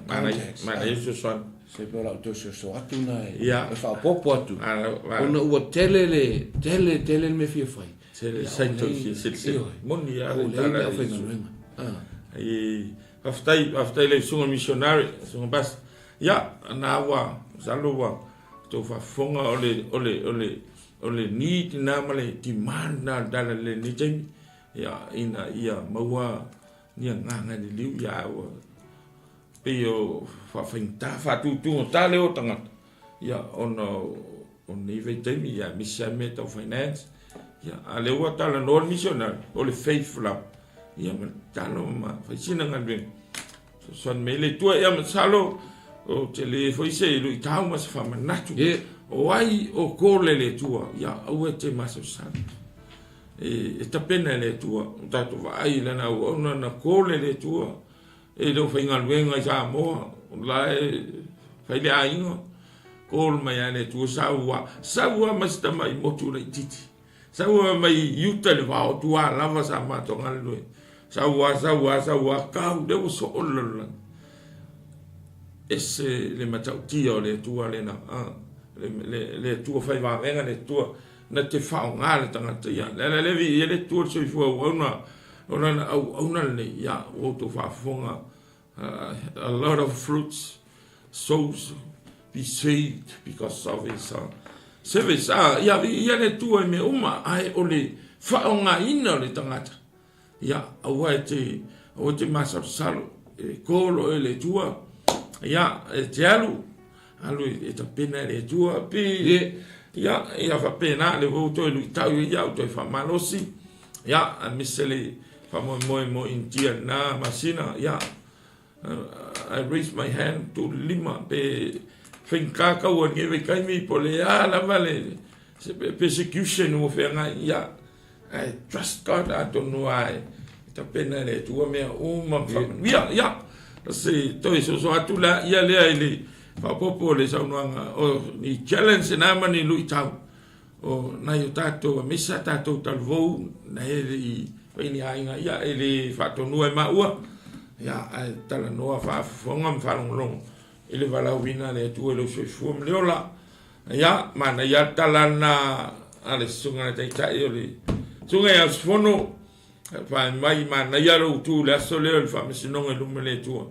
B: contacts.
A: Manaia fesoasoani.
B: Se pe o lau toe soso atu na e faaopoopo atu. Ona ua tele le tele tele le mea fia fai.
A: Tele sai toe fia selesele. Moni lava
B: le tala a le faigaluega.
A: Faafetai, faafetai i lau susuga missionary, susuga Bas. Ia, na ua, masalo ua tou faafofoga o le, o le, o le, o le need na ma le demand na o le tala i lenei taimi. Ia, ina ia maua ni agaga liliu, ia ua. Pei o faafaigata, faatutugata le o tagata, ia, ona o lenei vaitaimi, ia, aemaise lava mea tau finance, ia, a o lea ua talanoa le missionary, o le faith lava, ia, ma le tatalo ma fai sina galuega, fesoasoani mai le Atua. Ia, masalo ou te le foi se luitau ma se faamanatu, o ai o call e le Atua, ia, aua e te masalosalo. E tapena e le Atua, o tatou vaai i lana auauna na call e le Atua, E le o faigaluega i Samoa, o la e fai le aiga, call mai lava le Atua, sau lava, sau lava ma si tamai motu laitiiti, sau lava mai i uta i le vao, tua lava sa matou galulue, sau lava, sau lava, sau lava, kau, lea ua soo le lalolagi. Ese le matautia o le Atua lena, le Atua fai vavega, le Atua na te faaaoga le tagata ia. Le ala lea viia le Atua le soifua auauna o lana auauna lenei, ia ua outou faafofoga, a lot of fruits, souls be saved because of his service. Ah, ia viia le Atua i mea uma, ae o le faaaogaina o le tagata, ia aua e te, aua e te masalosalo, e call oe le Atua, ia e te alu, alu e tapena e le Atua, pe, ia, ia faapena, le ua toe luitau ia, ua toe faamalosi, ia, aemaise le faamoemoe mo Initia i lena masina, ia, I raise my hand, tuu le lima, pe faigata kaua i lenei vaitaimi, po o le a lava le persecution ua feagai, ia, I trust God, atonu lava e tapena e le Atua mea uma ma faamanuia. Ia, se toe soso atu la ia lea i le faaopoopo o le saunoaga o ni challenge na ma ni luitau o nai o tatou aemaise a tatou taluvou na e le i fai ni aiga, ia e le faatonua e maua, ia ae talanoa faafofoga ma faalogologo i le valaauina a le Atua i lou soifua ma le ola. Ia, manaia le tala lena a le susuga i le Taitai o le Susuga ia Usufono, fai mai manaia lou tu i le aso lea o le faamasinoga i luma o le Atua.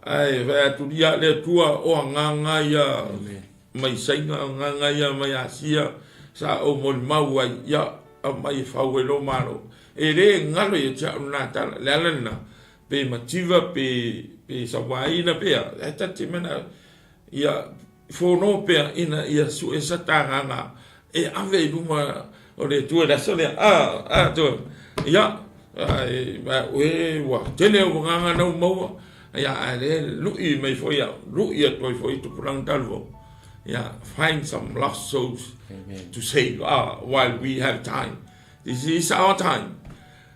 A: Ae fai atu, ia le Atua o agaga ia mai Saina, o agaga ia mai Asia, sa ou molimau ai, ia aumai e fau ai lou Malo. E le galo ia te au lena tala, le ala lena, pe mativa, pe sauaina, pe a, ae ta te mana, ia fono pea ina ia sue sa tagaga e ave i luma o le Atua i le aso lea. A, a, to, ia, ai, e, ua tele au agaga na ua maua, ia, ae le lui mai foi au, lui atu ai foi i tupulaga talu au. Ia, find some lost souls. Amen. To save while we have time. This is our time.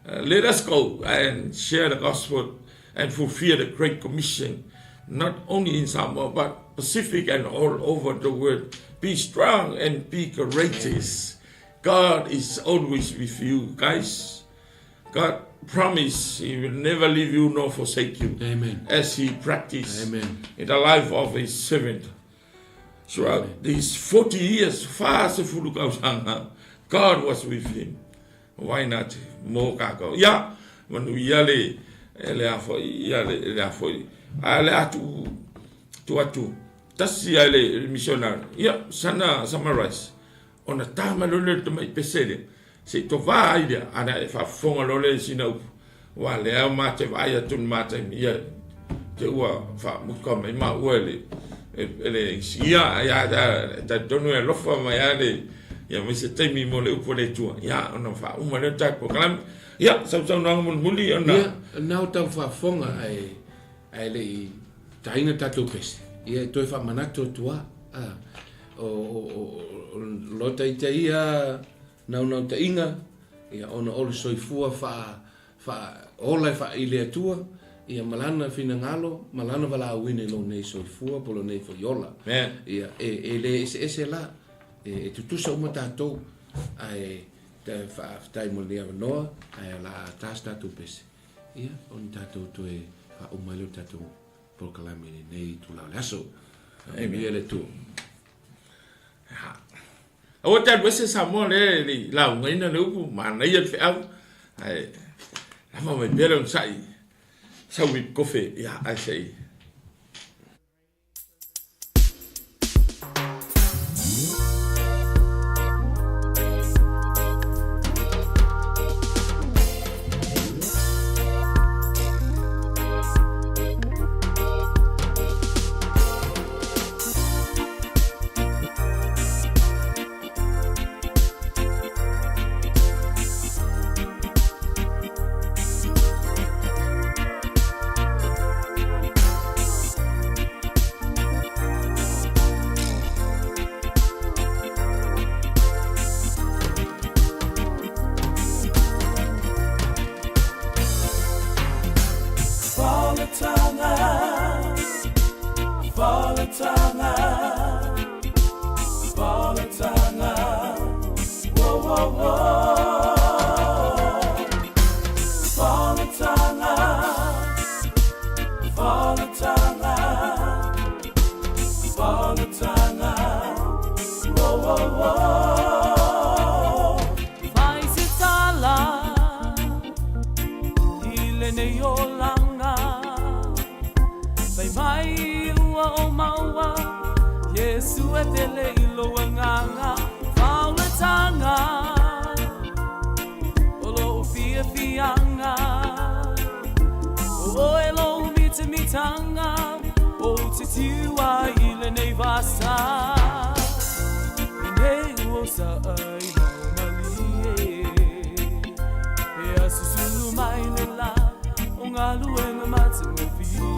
A: Let us go and share the gospel and fulfill the Great Commission, not only in Samoa, but Pacific and all over the world. Be strong and be courageous. God is always with you, guys. God promised He will never leave you nor forsake you.
B: Amen.
A: As He practiced
B: Amen.
A: in the life of His servant. Throughout these 40 years, 40 tausaga, God was with him. Why not mo kākou? Ia, manuia le, le a foi, ia le, le a foi. A le atu, tu atu, tasi a le missionary. Ia, sana summarize. Ona tā mai loa lea o le tamai pese lea, se i tovā ai lea, ana e faafofoga loa lea i sina upu, aua o lea ma te vaai atu i le ma taimi, ia, te ua faamuta mai maua e le, e le inisinia, ia, e talitonu e alofa mai lava le, ia mai se taimi mo le upu a le Atua, ia, ona faauma lea o le tatou polokalame. Ia, sausaunoaga mulimuli ona.
B: Ia, na o tau faafofoga ae, ae le i taina tatou pese, ia e toe faamanatu atu lava, a. O, o, o, o lota ita ia naunautaiga, ia ona o le soifua faa, faa ola e faa i le Atua, ia ma lana finagalo, ma lana valaauina i lou nei soifua po o lou nei foi ola. Ia, e, e le eseese la, e, e tutusa uma tatou, ae faafetai mo lenei avanoa, ae o le a ta se tatou pese, ia, ona tatou toe faauma ai lea o le tatou polokalame i lenei itula o le aso. Amen. Le Atua.
A: Aua te alu ese Samoa lea e le i laugaina le upu, manaia le feau, ae lava mai pea le onosai, sau i kofe, ia, ae se i.
C: Mai ua o maua Iesu e tele i lou agaga Fauletaga O lou fiafiaga O oe lou mitamitanga Ou te tiu ai i lenei vasa Lenei ua o sa ai mau malie Pe a susulu mai le la O galuega matagofie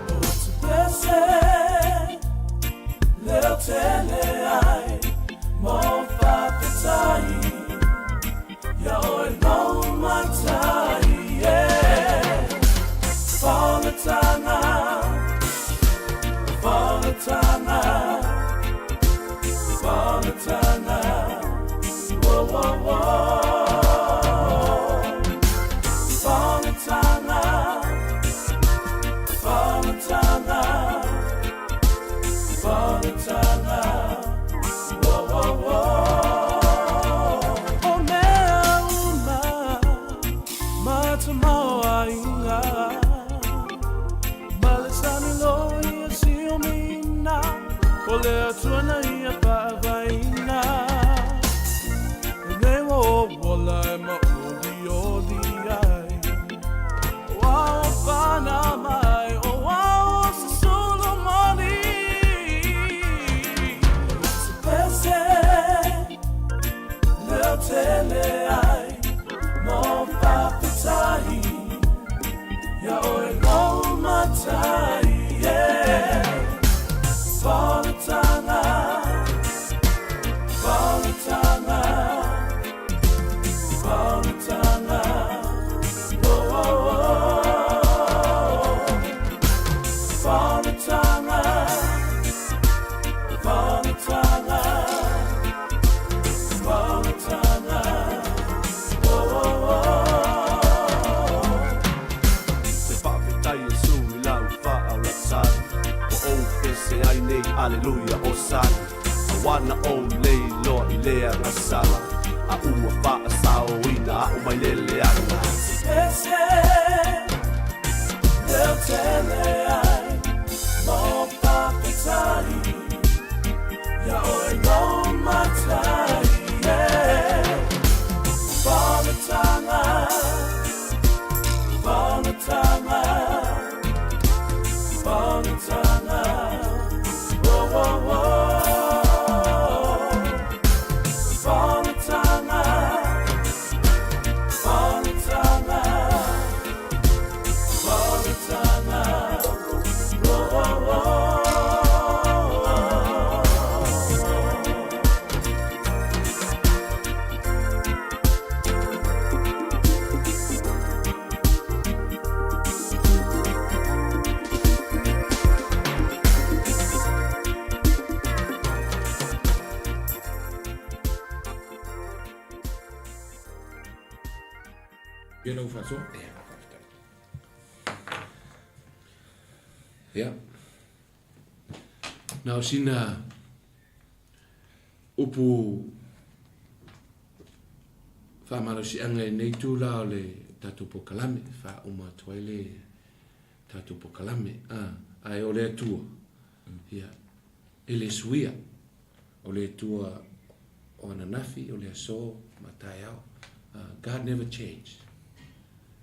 C: O te pese leo tele ai Mo whakatai Ia oe lou matai yeah. Whangatanga Whangatanga Whangatanga Whoa, whoa, whoa. Whangatanga Whangatanga Whangatanga Whoa, whoa, whoa. O mea uma Matamaoaiga Ma le sani loa ia siomina O le Atua na ia faavaeina Lenei ua ou ola e maolioli ai O ao pana mai O ao o susulu moni Se pese leo tele ai Mo whakatai Ia oe lou matai yeah. Whangatanga Whangatanga Whangatanga Oh, oh, oh. Whangatanga Whangatanga Whangatanga Oh, oh, oh.
D: Te faafetai Iesu i lau faaolasani Ua ou pese ai nei Aleluia Osana Auā na ou lei loa i le agasala A ua faasaoina a'u mai le leaga
C: Pese leo tele ai Mo whakatai Ia oe lou matai yeah. Whangatanga Whangatanga Whangatanga Whoa, whoa, whoa. Whangatanga Whangatanga Whangatanga Whoa, whoa, whoa.
A: Ia lau faasoa.
B: Ia, faafetai. Ia. Na o sina upu faamalosiaga i lenei itula o le tatou polokalame, faauma atu ai le tatou polokalame. Ae o le Atua, ia, e le suia. O le Atua o ananafi, o le aso ma taeao. God never change.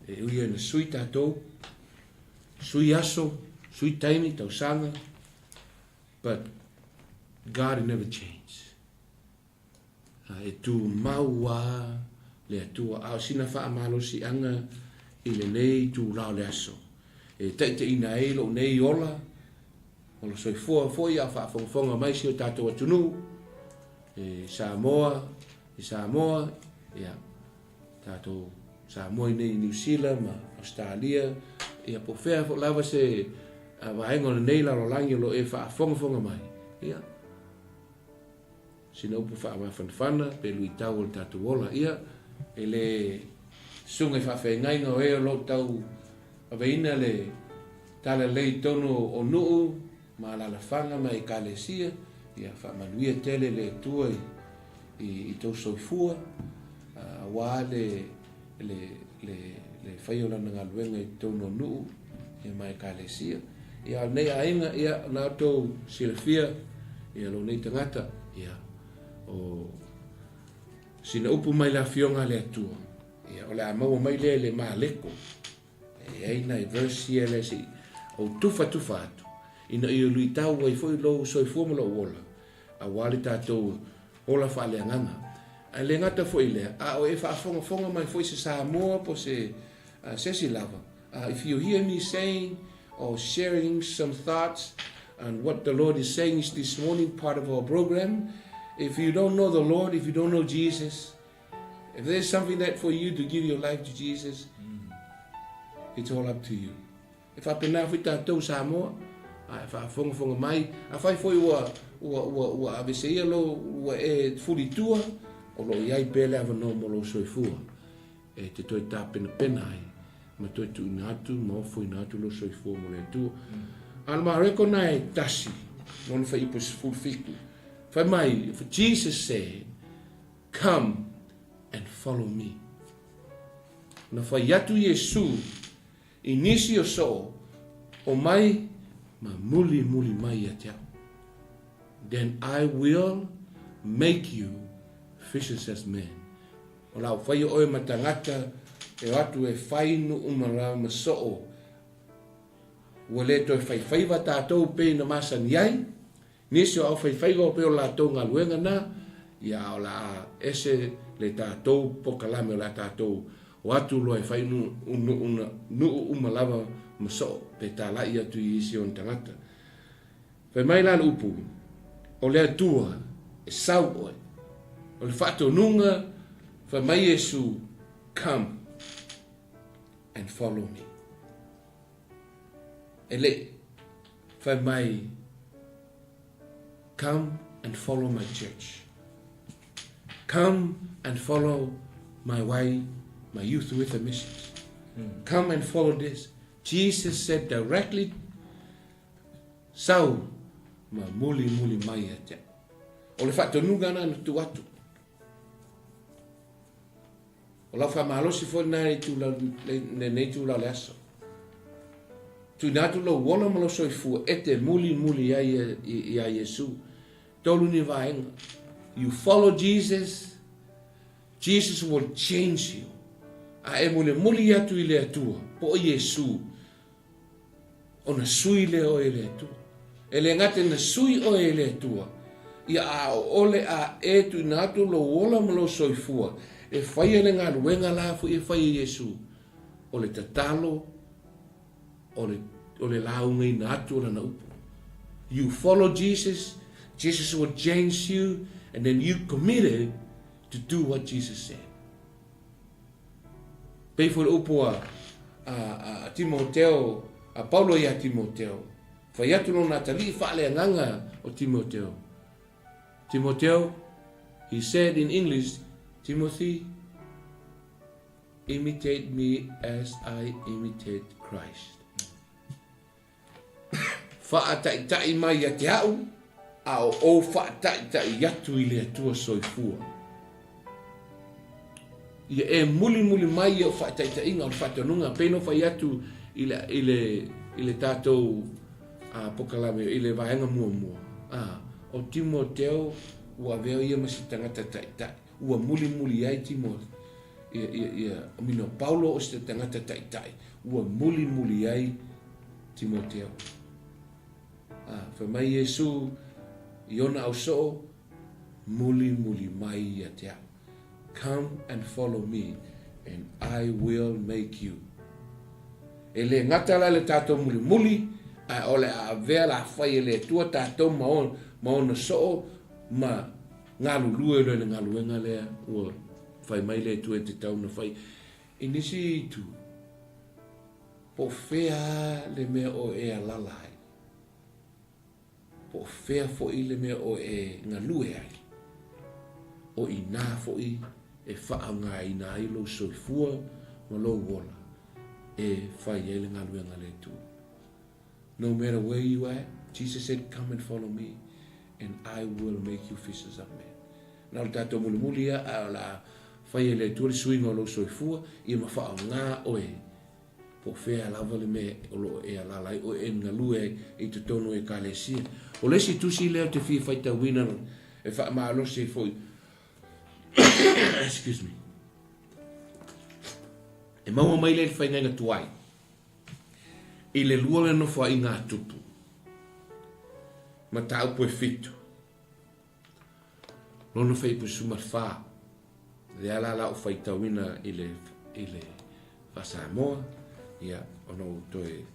B: E ui ai na sui tatou, sui aso, sui taimi, tausaga, but God never change. E tumau lava le Atua, a o sina faamalosiaga i lenei itula o le aso. E taitaiina ai lou nei ola, o lo soifua foi a o faafogafoga mai si o tatou atunuu, e Samoa, i Samoa, ia, tatou Samoa i nei i Niu Sila ma Ausetalia, ia po o fea foi lava se vaega o lenei lalolagi o lo o e faafogafoga mai, ia, sina upu faamafanafana pe luitau o le tatou ola, ia, e le susuga i faafeagaiga o e o lo o tau aveina le talalelei i totonu o nuu ma alalafaga ma ekalesia, ia faamanuia tele le Atua i tou soifua, aua le le le le faia o lana galuega i totonu o nuu, Ia ma ekalesia. Ia o lenei aiga, ia na outou silafia ia lou nei tagata, ia o sina upu mai le Afioga a le Atua, ia o le a maua mai lea i le Maleko. E i ai nai verse ia lea se i ou tufatufa atu, ina ia luitau ai foi lou soifua ma lou ola, aua le tatou ola faaleagaga. Ae le gata foi i lea, a o e faafogafoga mai foi se Samoa po se se isi lava, if you hear me saying or sharing some thoughts on what the Lord is saying is this morning part of our program, if you don't know the Lord, if you don't know Jesus, if there's something that for you to give your life to Jesus, it's all up to you. E faapena foi tatou Samoa, a e faafogafoga mai, afai foi ua, ua, ua, ua aveseia lou, ua e fulitua, o lo o i ai pea le avanoa mo lou soifua e te toe tapenapena ai ma toe tuuina atu ma ofoina atu lou soifua mo le Atua. A o le Mareko na e tasi, lona fuaiupu 17, fai mai, for Jesus said, Come and follow me. Na fai atu Iesu I nisi o soo, omai ma mulimuli mai ia te au. Then I will make you fishers as men. O la u whaia oe ma tangata e o atu e whai nuu ma rau ma soo. Ua le toe whaiwhaiva tatou pei na masani ai, Nisi o aufaifaiva o pei o latou galuega na, ia a o le a ese le tatou pokalame o le a tatou o atu loa e fai nu, nu, una, nuu uma lava ma soo pe talai atu i isi ona tagata. Fai mai la le upu, o le Atua e sau oe. O le faatonuga, fai mai Iesu, come and follow me. E le fai mai, Come and follow my church. Come and follow my way, my youth with a mission. Come and follow this. Jesus said directly, Sau ma muli muli mai ia te au. O le faatonuga na na tuu atu. O lau faamalosi foi lena i lenei itula o le aso. Tuuina atu lou ola ma lou soifua e te mulimuli ai iā Iesu. Tolu ni vaega. You follow Jesus, Jesus will change you. A e mulimuli atu i le Atua, po o Iesu, ona sui lea oe e le Atua. E le gata ina sui oe e le Atua, ia a ʻole a e tuuina atu lou ola ma lou soifua e faia le galuega la foi e fai e Iesu, o le tatalo, o le, o le laugaina atu o lana upu. You follow Jesus, Jesus will change you, and then you committed to do what Jesus said. Pei foi le upu a, a, a Timoteo, a Paulo iā Timoteo, fai atu lona atalii faaleagaga o Timoteo. Timoteo, he said in English, Timothy, imitate me as I imitate Christ. Faataita'i mai ia te a'u, a o ou faataita'i atu i le Atua soifua. Ia e mulimuli mai ia o faataitaiga o le faatonuga, pei ona fai atu i le, i le, i le tatou a, pokalame, i le vaega muamua. A, o Timoteo ua avea ia ma se tagata taitai, ua mulimuli ai Timoteo, ia, ia, ia, mina o Paulo o se tagata taitai, ua mulimuli ai Timoteo. A, fai mai Iesu i ona ausoo, Mulimuli mai ia te au. Come and follow me and I will make you. E le gata la le tatou mulimuli, ae o le a avea la fai e le Atua tatou ma ona, ma ona soo ma galulue loa i le galuega lea ua fai mai le Atua e tatau ona fai. I nisi itu, Po o fea le mea o e alala ai? Po o fea foi le mea o e galue ai? O inā foi e faaaogaina ai lou soifua ma lou ola e fai ai le galuega a le Atua. No matter where you at, Jesus said, come and follow me and I will make you fishers of men. Na o le tatou mulimuli ia, a o le a fai e le Atua le suiga o lou soifua, ia ma faaaoga oe. Po o fea lava le mea o lo o e alaala ai oe e galue ai i totonu o Ekalesia. O le isi tusi lea ou te fia faitauina e faamalosi ai foi excuse me, e maua mai lea i le faigaiga tuai i le lua le nofoaiga a Tupu, mataupu e fitu. Lona 94, lea la la ou faitauina i le, i le faa-Samoa, ia, ona ou toe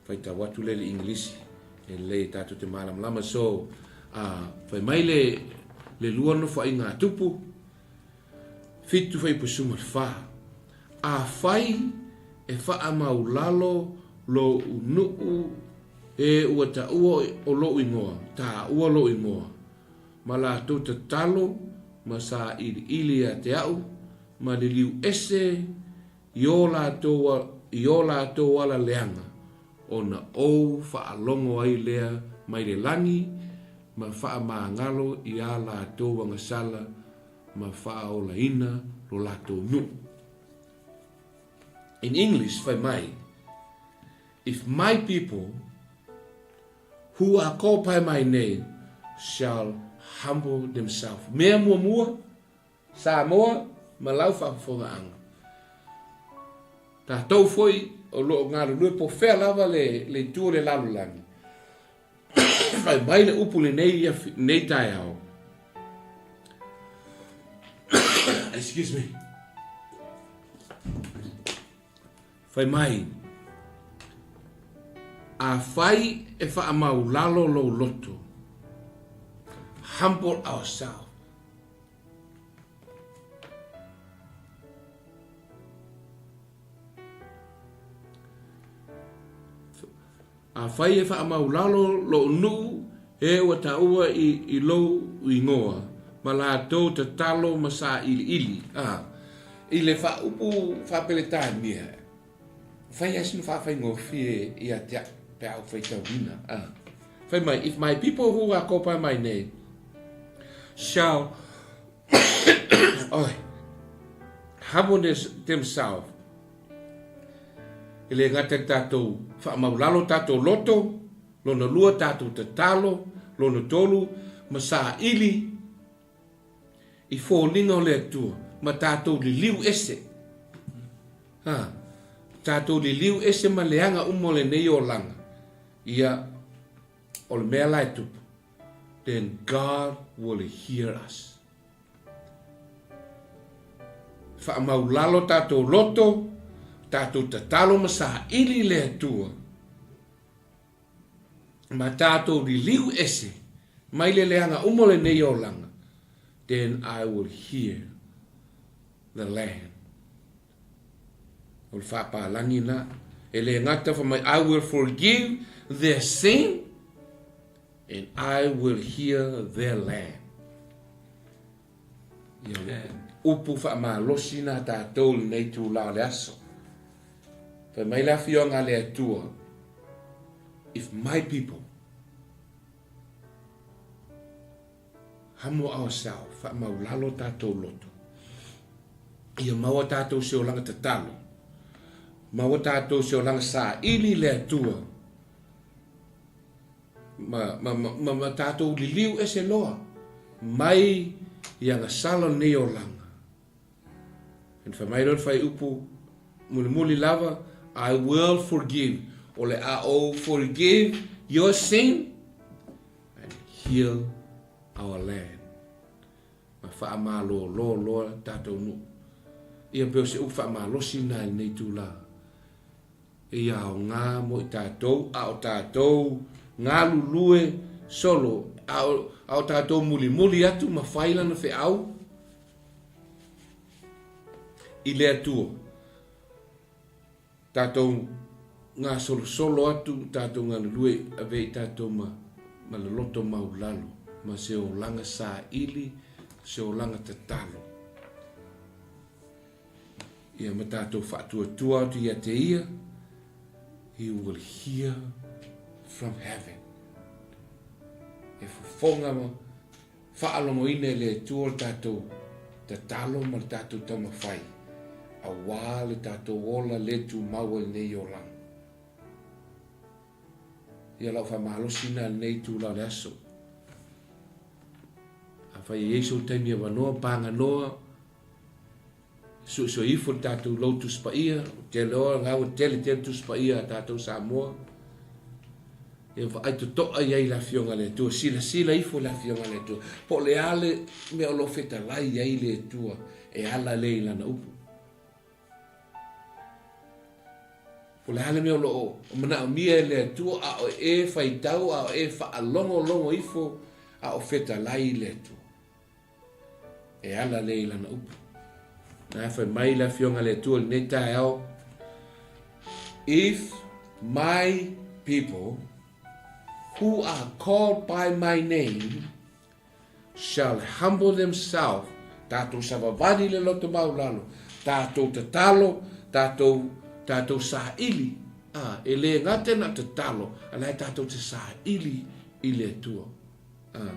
B: faitau atu lea i le Igilisi, e lelei e tatou te malamalama. So, fai mai le, le lua nofoaiga a Tupu, 7:14, Afai e faamaulalo lou nuu e ua taua o lou igoa, taua lou igoa, ma latou tatalo ma sailiili ia te au, ma liliu ese i o latou i o latou ala leaga, ona ou faalogo ai lea mai le lagi ma faamagalo i a latou agasala ma faaolaina lo latou nuu. In English fai mai, If my people who are called by my name shall humble themselves. Mea muamua, Samoa ma lau faafofogaaga. Tatou foi o lo o galulue po o fea lava le le itu o le lalolagi. Fai mai le upu lenei ia nei taeao. Excuse me. Fai mai, Afai e faamaulalo lou loto, humble ourselves. Afai e faamaulalo lou nuu e ua taua i, i lou ingoa, ma latou tatalo ma sailiili, a, i le faaupu faa-Peretania, fai lava sina faafaigofie ia te au pe a ou faitauina, a. Fai mai, If my people who are called by my name shall oi, humble themselves, E le gata i tatou faamaulalo tatou loto, lona lua tatou tatalo, lona tolu ma saili i foliga o le Atua ma tatou liliu ese. Ha, tatou liliu ese ma leaga uma o lenei olaga. Ia, o le mea la e tupu, then God will hear us. Faamaulalo tatou loto, tatou tatalo ma saili i le Atua, ma tatou liliu ese mai le leaga uma o lenei olaga, then I will hear the land. O le faapalagi na. E le gata fa mai, I will forgive their sin And I will heal their land. Ia, o le upu faamalosi na tatou lenei itula o le aso. Fai mai le afioga a le Atua, If my people humble ourselves, faamaulalo tatou loto, ia maua tatou se olaga tatalo, maua tatou se olaga saili i le Atua, ma, ma, ma, ma, ma tatou liliu ese loa mai i agasala o lenei olaga. And fai mai loa le fuaiupu mulimuli lava, I will forgive. O le a ou forgive your sin and heal our land. Ma faamalōlō loa tatou nuu. Ia pei o se upu faamalosi lena i lenei itula. E aoga mo i tatou, a o tatou galulue solo, a o, a o tatou mulimuli atu ma fai lana feau i le Atua. Tatou gasolosolo atu, tatou galulue ave i tatou ma, ma le loto maulalo, ma se olaga saili, se olaga tatalo. Ia ma tatou faatuatua atu ia te ia, he will hear from heaven. E fofoga ma faalogoina e le Atua le tatou tatalo ma le tatou taumafai. Auā le tatou ola le tumau ai lenei olaga. Ia lau faamalosi na lenei itula o le aso. Afai e i ai sou taimi avanoa, paganoa, suesue ifo le tatou lou Tusi Paia, ou te iloa o lena ua tele tele Tusi Paia a tatou Samoa, ia vaai totoa i ai le Afioga a le Atua, silasila ifo i le Afioga a le Atua, po o le a le mea o lo o fetalai ai le Atua e ala lea i Lana upu. Po o le a le mea o lo o manaomia e le Atua a o e faitau a o e faalogologo ifo a o fetalai le Atua. E ala lea i Lana upu. Na fai mai le Afioga a le Atua i lenei taeao, If my people who are called by my name shall humble themselves, tatou savavali le loto maulalo, tatou tatalo, tatou, tatou saili, a, e le gata na tatalo, a la e tatou te saili i le Atua. A,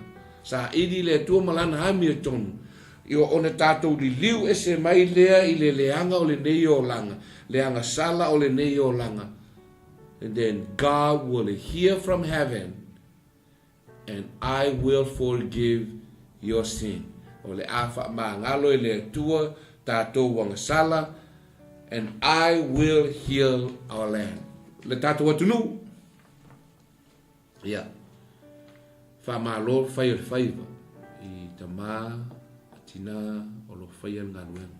B: saili i le Atua ma Lana amiotonu, i o ona tatou liliu ese mai lea i le leaga o lenei olaga, le agasala o lenei olaga, and then God will hear from heaven and I will forgive your sin. O le a faamagalo e le Atua tatou agasala, and I will heal our land. Le tatou atunuu. Ia, faamalo fai o le faiva i tama ma tina o lo o faia le galuega.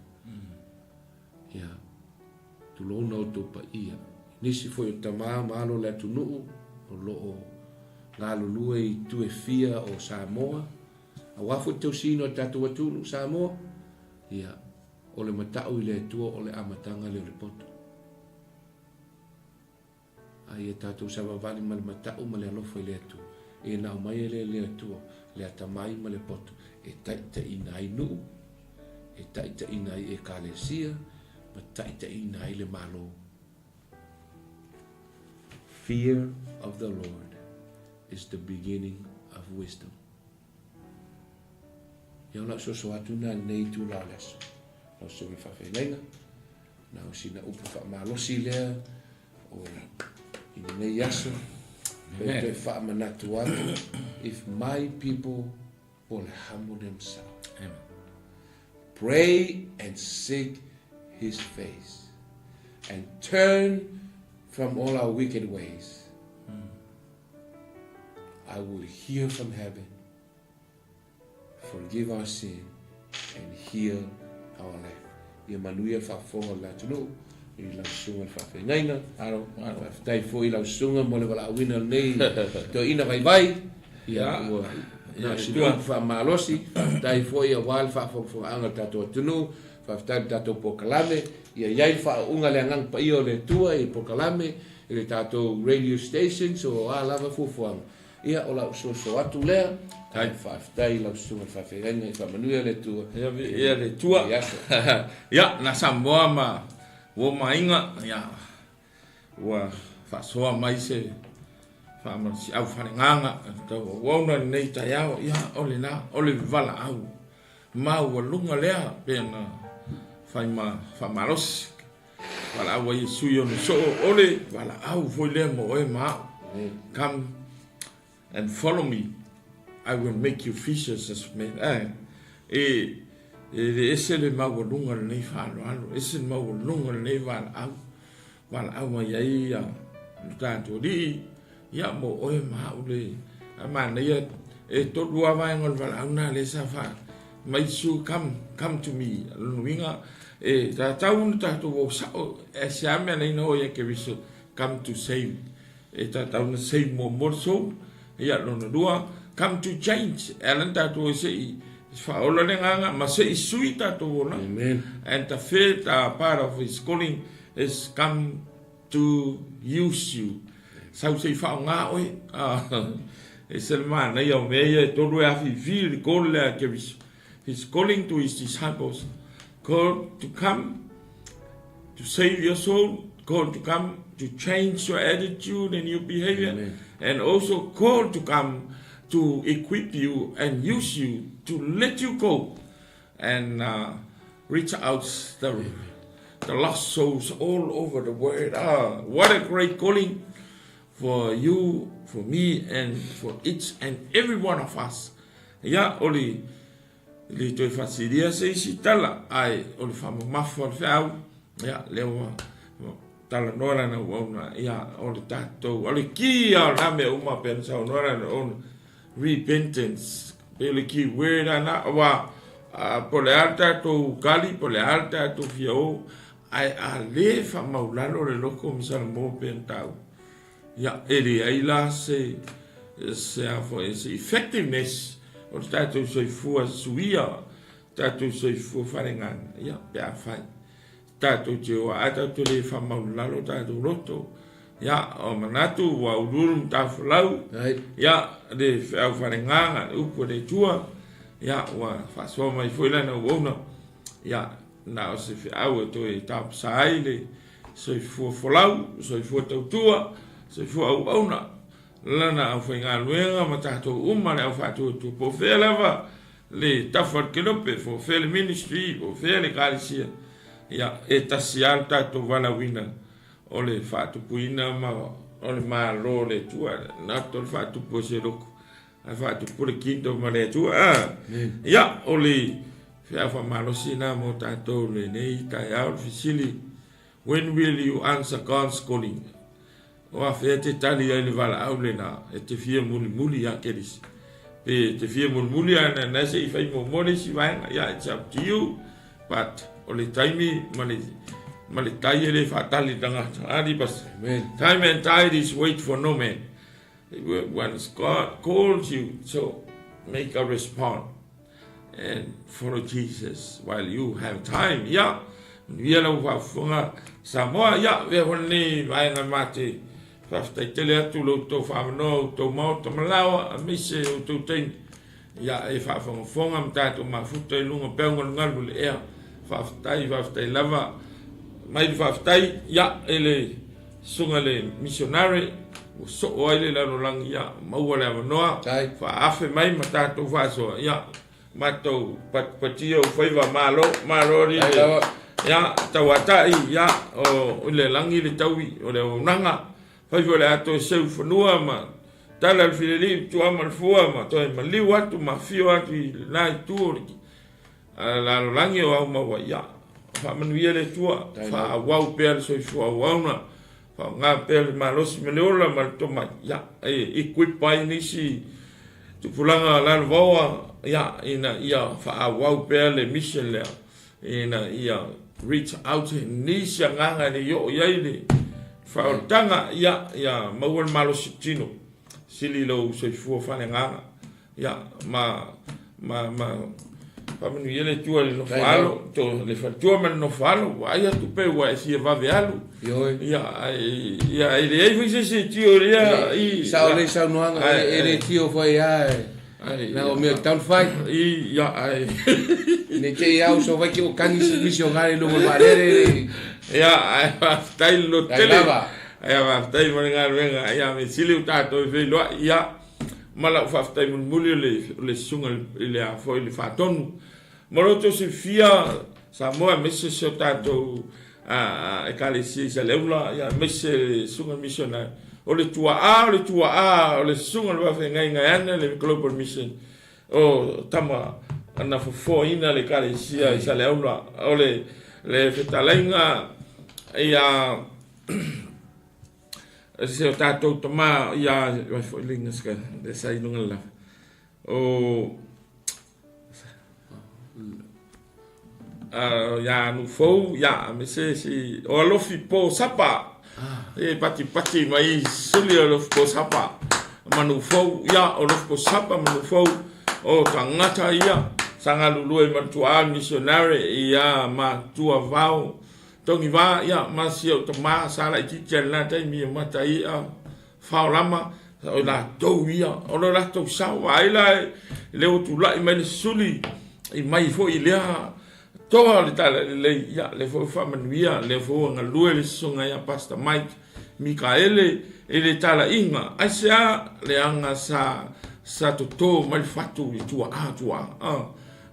B: Ia, tulouna outou paia. Nisi foi o tama ma alo o le atunuu o lo o galulue i itu e fia o Samoa, aua foi le tausiina o le tatou atunuu Samoa, ia, o le matau i le Atua o le amataga lea o le poto. A ia tatou savavali ma le mata'u ma le alofa i le Atua, e nao mai e le le Atua le atamai ma le poto e taʻitaʻina ai nuʻu, e taʻitaʻina ai Ekalesia, ma taʻitaʻina ai le Malo. Fear of the Lord is the beginning of wisdom. Ia o lau soso atu na lenei itula o le aso. Lau susuga i le faafeagaiga, na o sina upu faamalosi lea o i lenei aso. Pe toe faamanatu atu, if my people will humble themselves, Amen. Pray and seek his face, and turn from all our wicked ways, I will hear from heaven, forgive our sin, and heal our land. Ia manuia le faafofoga o le atunuu i lau susuga i le faafeagaiga.
A: Malo, malo.
B: Faafetai foi i lau susuga mo le valaauina o lenei toeaina vaivai. Ia, ua na o sina upu faamalosi. Faafetai foi aua le faafogafogaaga o le tatou atunuu. Faafetai i le tatou polokalame. Ia i ai le faauuga a le Agaga Paia o le Atua i polokalame i le tatou radio stations o a lava fuafuaga. Ia, o lau soso atu lea. Ae faafetai i lau susuga i le faafeagaiga i faamanuia le Atua.
A: Ia, viia le Atua.
B: I aso.
A: Ia, na Samoa ma ua maiga, ia, ua faasoa mai se faamalosiau faleagaga tau auauna lenei taeao, ia, o lena, o le valaau maualuga lea pei ona fai ma faamalosi. Valaau ai e sui ona soo o le valaau foi lea mo oe ma au. Come and follow me, I will make you fishers of men. Eh, e, e le ese le maualuga lenei faaaloalo, ese le maualuga lenei valaau. Valaau mai ai ia lo tatou alii, ia mo oe ma au le a manaia e tolu lava vaega o le valaau lena lea sa faa mai Iesu come, come to me. O lona uiga e tatau ona tatou o sao e se a mea na o ia Keriso come to save. E tatau ona save muamua le soul. Ia lona lua come to change. E ala ona tatou o se i faaola le agaga ma se i sui tatou olaga.
B: Amen.
A: And the third part of his calling is come to use you. Sau se i faaaoga oe. E ese le manaia o mea ia e tolu e afifi i le call lea a Keriso. He's calling to his disciples, call to come to save your soul, call to come to change your attitude and your behavior, Amen. and also call to come to equip you and use you to let you go and reach out the, the lost souls all over the world. Ah, what a great calling for you, for me, and for each and every one of us. Ia, o le, le toe faasilia se isi tala, ae o le faamamafa o le feau, ia, lea ua talanoa lana auauna, ia, o le tatou, o le ki ia o na mea uma pei ona saunoa lana auauna, repentance, pei o le key word ana, aua, po o le a le tatou kali, po o le a le tatou fia o, ae a le faamaulalo le loko ma Salamo pei ona taua, ia, e leai la se, se a foi, se effectiveness o le tatou soifua suia, tatou soifua faaleagaga, ia, pe afai tatou te o ae tatou te le faamaulalo tatou loto, ia, o manatu ua uluulu matafolau, ia, le feau faaleagaga, le upu a le Atua, ia, ua faasoa mai foi lana auauna, ia, Na o se feau e toe tapasa ai le soifua folau, soifua tautua, soifua auauna, lana aufaigaluega ma tatou uma le au faatuatua, po o fea lava le tafa o le kelope, po o fea le ministry, po o fea le ekalesia, ia, e tasi lava le tatou valaauina o le faatupuina ma o le Malo o le Atua, not o le faatupu o se loku. Ae faatupu le kingdom a le Atua. Ah. Ia, o le feau faamalosi na mo tatou lenei taeao le fesili, When will you answer God's calling? O afea te tali ai le valaau lena e te fia mulimuli ia Kelisi. Pe te fia mulimuli a na na se i fai muamua le isi vaega. Ia, it's up to you. But o le taimi ma le ma le tai e le faatali tagata. Ali bas. Time and tide is wait for no man. When God calls you, so make a response and follow Jesus while you have time. Ia, manuia lau faafofoga Samoa. Ia, avea foi lenei vaega mate faafetai tele atu lo outou faamanoa, outou maota ma laoa, aemaise outou taimi. Ia, e faafogafoga ma tatou mafuta i luga o peaugalugalu o le ea. Faafetai, faafetai lava. Mai le faafetai, ia, e le Susuga i le missionary ua soo ai le lalolagi ia maua le avanoa faaafe mai ma tatou faasoa ia matou patipatia o faiva malo malo alii ia tauatai ia o le lagi le taui o le auaunaga fai foi le a toe seu fanua ma tala le filelii tua ma le fua ma toe maliu atu ma afio atu i lena itu o le lalolagi o au maua ia faamanuia le Atua faaauau pea le soifua auauna faaaoga pea le malosi ma le ola ma le tomai ia e equip ai nisi tupulaga lalovaoa ia ina ia faaauau pea le mission lea ina ia reach out nisi agaga e le i oo i ai le faaolataga ia ia maua le malosi tino sili lou soifua faaleagaga Ia, ma, ma, ma, faamanuia le Atua i le nofo alo, to, le faletua ma le nofo alo, ua ai atu pe ua e fia vave alu.
B: Ioe.
A: Ia, ai, ia, e leai foi se isi e tio i lea, i.
B: Sao lelei saunoaga, e le tio foi lava e, na o mea tau fai.
A: I, ia, ai.
B: Ne i te i au so vaiki o kani se misionari i luga o le vaalele.
A: Ia, ai, faafetai le lototele.
B: Ai lava.
A: Ia, faafetai mo le galuega. Ia, mea sili ua tatou e feiloai. Ia. Ma lau faafetai mulimuli o le, o le susuga i le a foi le faatonu. Ma lo outou silafia Samoa aemaise si o tatou ekalesia i Saleula, ia aemaise le susuga missionary. O le tuaa, o le tuaa, o le susuga o le faafeagaiga e ana le Global Mission o tama na fofoaina le ekalesia i Saleaula. O le, le fetalaiga ia Si o tatou tama ia vai foi linga ska le sai lunga la. O ia nu fou ia me se si o alofi po sapa. E pati pati mai suli o alofi po sapa. Manu fou ia o alofi po sapa manu fou o tangata ia sangalulue matua missionary ia matua vao Togi va, ia, ma si ou tama sa laitiiti a lena taimi e mata ia, fao lama, o latou ia, o lo latou sao, vaai la le ua tulai mai le suli i mai foi i lea toa o le tala lelei, ia, lea foi ua faamanuia, lea foi ua galue le susuga ia Pastor Mike Mikaele i le talaiga, aisea leaga sa sa toto mai le fatu i tuaa, tuaa, a,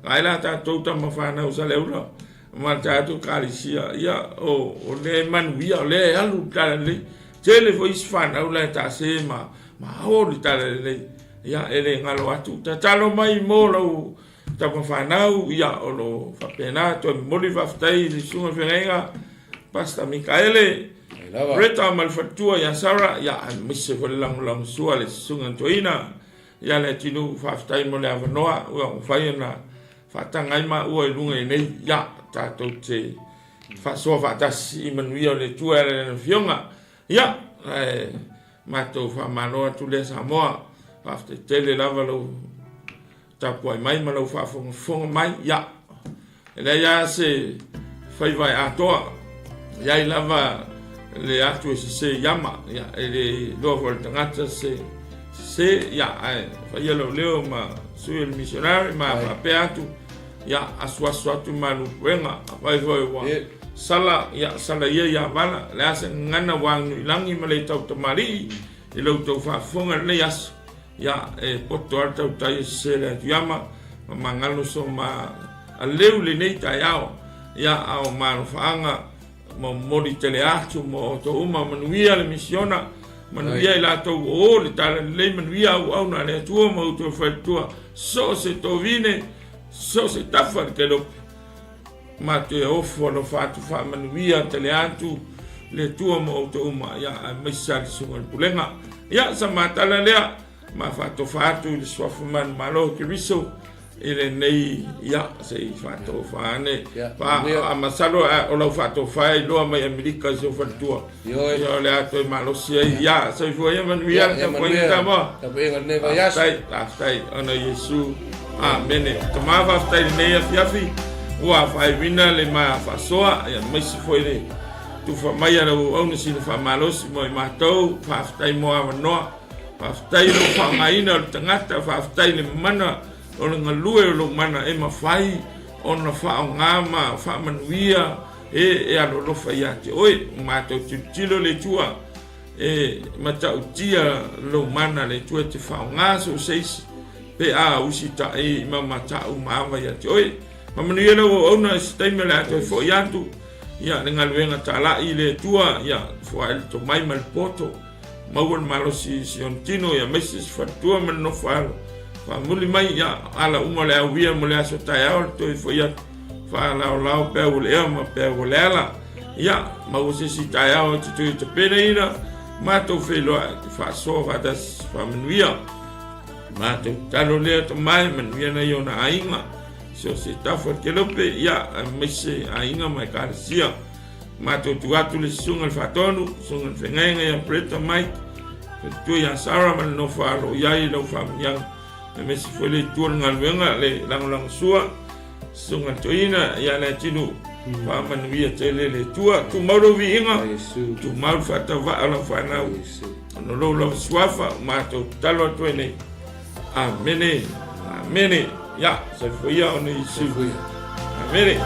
A: vaai la tatou tama fanau Saleula. ma le tatou Ekalesia, ia, o, o lea e manuia, o lea e alu le talalelei. Tele foi isi fanau la e taase ma, ma ao le talalelei. Ia, e le galo atu. Tatalo mai mo lau tama fanau, ia, o lo o faapena. Toe momoli faafetai i le Susuga i le Feagaiga, Pastor Mikaele, Reta ma le faletua ia Sarah, ia, aemaise foi le lagolagosua a le Susuga i le Toeaina, ia le atunuu. Faafetai mo le avanoa ua mafai ona faataga ai maua i luga i nei, ia, tatou te faasoa faatasi i manuia o le Atua e ala i Lana Afioga. Ia, ae matou faamalo atu lea Samoa. Faafetai tele lava lou tapuai mai ma lau faafogafoga mai. Ia, e leai lava se faiva e atoa. E i ai lava le atu e sese i ama. Ia, e le iloa foi e le tagata se sese. Ia, ae faia lou leo ma sui o le missionary ma faapea atu. Ia, asuasu atu malu puega. Afai foi ua sala, ia, sala ia ia vala. Le a se gagana ua aginu i lagi ma le tautamalii i lo outou faafofoga i lenei aso. Ia, e poto lava le tautai e sese le atu iama, ma magalo so ma aleu lenei taeao. Ia, a o malofaaga ma momoli tele atu mo outou uma, manuia le misiona, manuia i latou ua o le talalelei, manuia auauna a le Atua ma outou faletua, so o se tovine, so o se tafa i le kelope. Matou e ofo alofa atu faamanuia tele atu le Atua ma outou uma, ia, aemaise lava le Susuga i le Pulega. Ia, sa matala lea, ma faatofa atu i le Suafa Manumalo o Keriso i lenei, ia, se i faatofa ane. Fa, a masalo o lau faatofa e iloa mai Amerika i si ou faletua. Ia, o le a toe malosi ai. Ia, soifua ia manuia le tapuaiga Samoa. Faafetai, faafetai, ona Iesu. Amene. Tama, faafetai i lenei afiafi ua faaiuina le ma faasoa, ia aemaise foi le tufa mai a lau auauna sina faamalosi mo i matou. Faafetai mo avanoa. Faafetai i lou faaaogaina o le tagata, faafetai i le mana o le galue o lou mana e mafai ona faaaoga ma faamanuia e e alolofa ia te oe. Ua matou tilotilo le Atua e matautia lou mana le Atua e te faaaoga so o se isi pe a usitai ma matau ma ava ia te oe. Faamanuia lau auauna i se taimi o le a toe foi atu ia le galuega talai i le Atua ia foai le tomai ma le poto maua le malosi i si ona tino ia aemaise si faletua ma le nofo alo faamuli mai ia ala uma o le auia mo le aso taeao le toe foi atu faalaolao pea ua le ea ma pea ua le ala ia maua se isi taeao e te toe tapenaina matou feiloai te faasoa faatasi faamanuia matou tatalo lea tamae manuia nai ona aiga so se tafa kelope ia aemaise aiga ma ekalesia Matou tu atu le susuga i le faatonu, susuga i le fegaega ia Bretta Mike, faletua ia Sarah ma le nofo alo i ai i lau faamanuiaga. Aemaise foi le itu o le galuega, le lagolagosua, susuga i le toeaina ia Leatinuu. Faamanuia tele le Atua. Tumau lou viiga, tumau le faatauvaa o lau fanau. Ona o lou lava suafa, ua matou tatalo atu ai nei. Amene. Amene. Ya, soifua ia ona Iesu. Amene.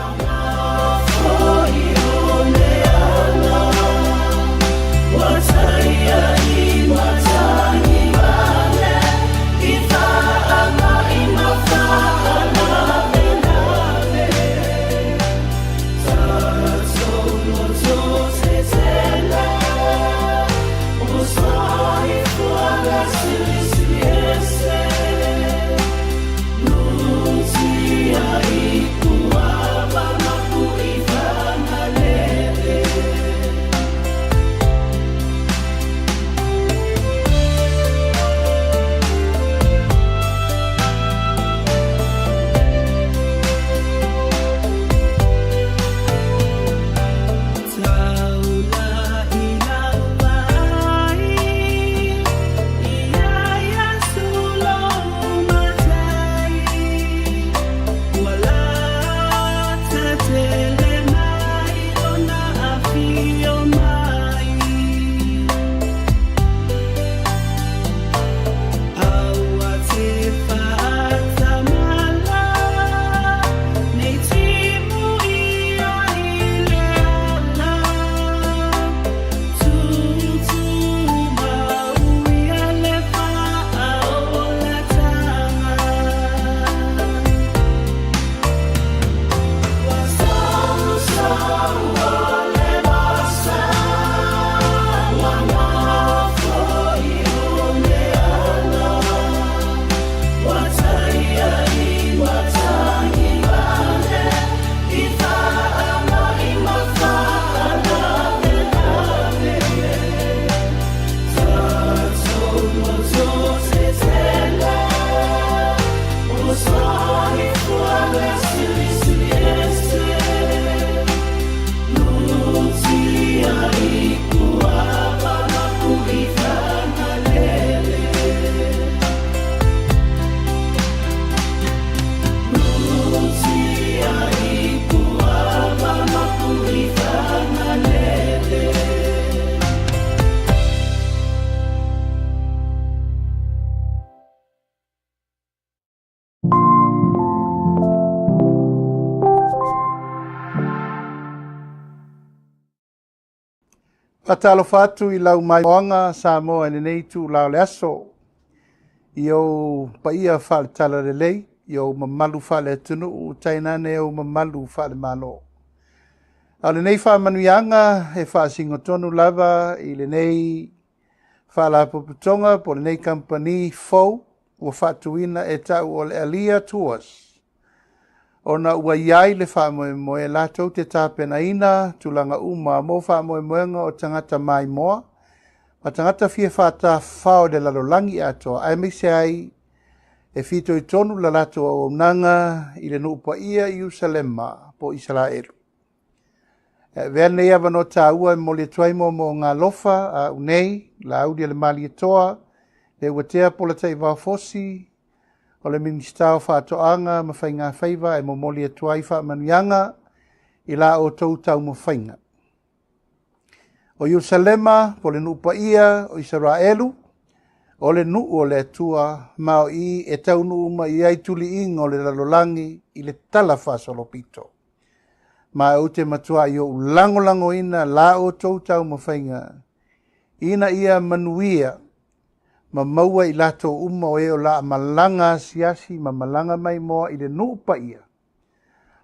E: Faatalofa atu i lau maimoaga Samoa i lenei itula o le aso, i ou paia faale-talalelei, i ou mamalu faale-atunuu, tainane ou mamalu faale-Malo. A o lenei faamanuiaga e faasinotonu lava i lenei faalapotopotoga po o lenei kamupani fou ua faatuina e ta'u o le Alia Tours, ona ua i ai le faamoemoe latou te tapenaina tulaga uma mo faamoemoega o tagata maimoa ma tagata fia faatafafao i le lalolagi atoa, aemaise ai e fitoitonu la latou auaunaga i le nuu paia i Ierusalema po o Isaraelu. E avea lenei avanoa taua e momoli atu ai moomooga alofa a au nei, Laaulialemalietoa, Leuatea Polataivao Fosi, o le Minisita o Faatoaga ma Faigafaiva e momoli atu ai faamanuiaga i la outou taumafaiga. O Ierusalema po o le nuu paia o Isaraelu, o le nuu o le Atua, ma o i e taunuu mai ai tuliiga o le lalolagi i le tala faasolopito. Ma ou te matuai ou lagolagoina la outou taumafaiga ina ia manuia ma maua i latou uma o e o la malaga asiasi ma malaga maimoa i le nuu paia,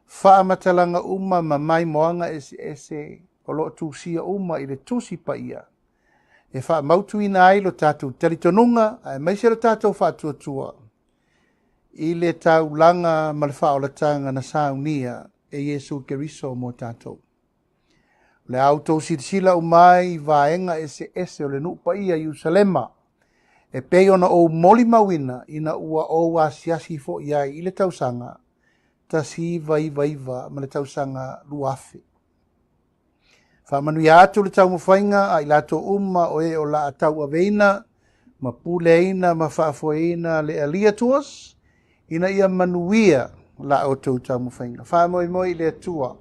E: faamatalaga uma ma maimoaga eseese o lo o tusia uma i le Tusi Paia, e faamautuina ai lo tatou talitonuga aemaise lo tatou faatuatua i le taulaga ma le faaolataga na saunia e Iesu Keriso mo tatou. O le a outou silasila uma ai i vaega eseese o le nuu paia i Ierusalema, e pei ona ou molimauina ina ua ou asiasi foi ai i le tausaga 1999 ma le tausaga 2000. Faamanuia atu le taumafaiga a i latou uma o e o la a tauaveina ma puleaina ma faafoeina le Alia Tours, ina ia manuia la outou taumafaiga. Faamoemoe i le Atua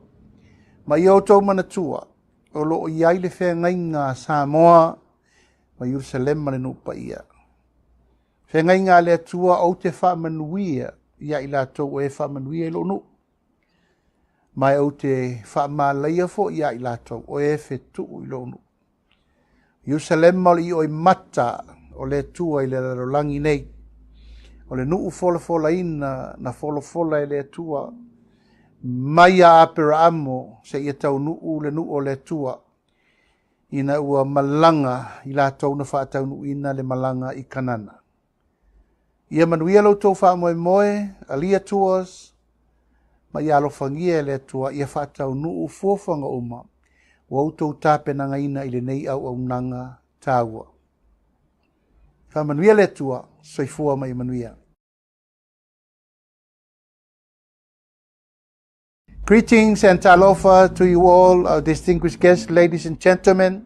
E: ma ia outou manatua o lo o i ai le feagaiga a Samoa ma Ierusalema le nuu paia. Feagaiga a le Atua ou te faamanuia ia i latou o e faamanuia i lou nuu, ma ou te faamalaia foi ia i latou o e fetuu i lou nuu. Ierusalema o le ioimata o le Atua i le lalolagi nei, o le nuu folafolaina na folafola e le Atua mai ia Aperaamo seia taunuu le nuu o le Atua, ina ua malaga i latou na faataunuuina le malaga i Kanana. Ia manuia lo outou faamoemoe, Alia Tours, ma ia alofagia e le Atua ia faataunuu fuafuaga uma ua outou tapenagaina i lenei auaunaga taua. Faamanuia le Atua, soifua ma ia manuia. Greetings and talofa to you all, our distinguished guests, ladies and gentlemen.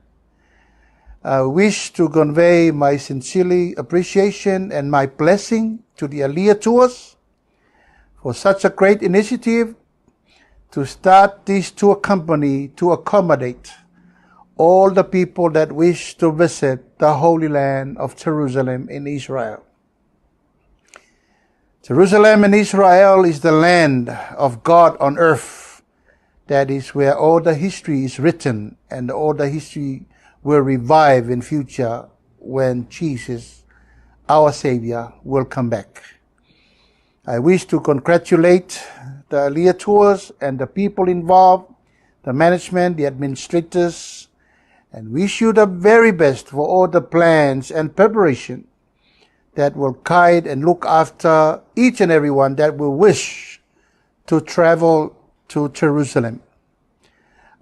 E: I wish to convey my sincere appreciation and my blessing to the Alia Tours for such a great initiative to start this tour company to accommodate all the people that wish to visit the Holy Land of Jerusalem in Israel. Jerusalem in Israel is the land of God on earth. That is where all the history is written, and all the history will revive in future when Jesus, our Savior, will come back. I wish to congratulate the Alia Tours and the people involved, the management, the administrators, and wish you the very best for all the plans and preparation that will guide and look after each and everyone that will wish to travel to Jerusalem.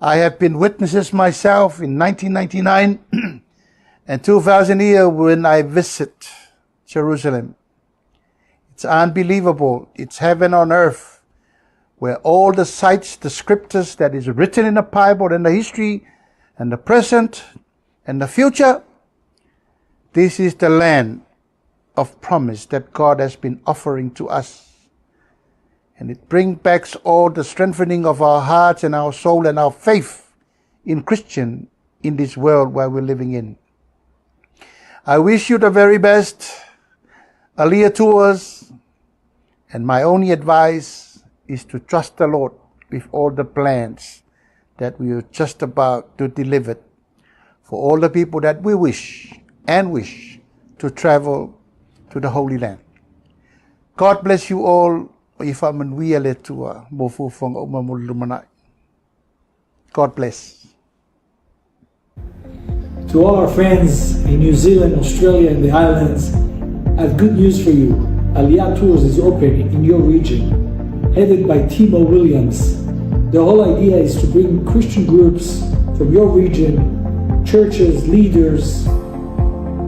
E: I have been witnesses myself in 1999 and 2000 year when I visit Jerusalem. It's unbelievable. It's heaven on earth, where all the sites, the scriptures that is written in the Bible and the history and the present and the future, this is the land of promise that God has been offering to us. And it brings back all the strengthening of our hearts and our soul and our faith in Christian in this world where we're living in. I wish you the very best, Alia Tours, and my only advice is to trust the Lord with all the plans that we are just about to deliver. for all the people that we wish and wish to travel to the Holy Land. God bless you all. Ia faamanuia le Atua mo fuafuaga uma mo le lumanai. God bless.
F: To all our friends in New Zealand, Australia, and the islands, I have good news for you. Aliyah Tours is open in your region, headed by Timo Williams. The whole idea is to bring Christian groups from your region, churches, leaders,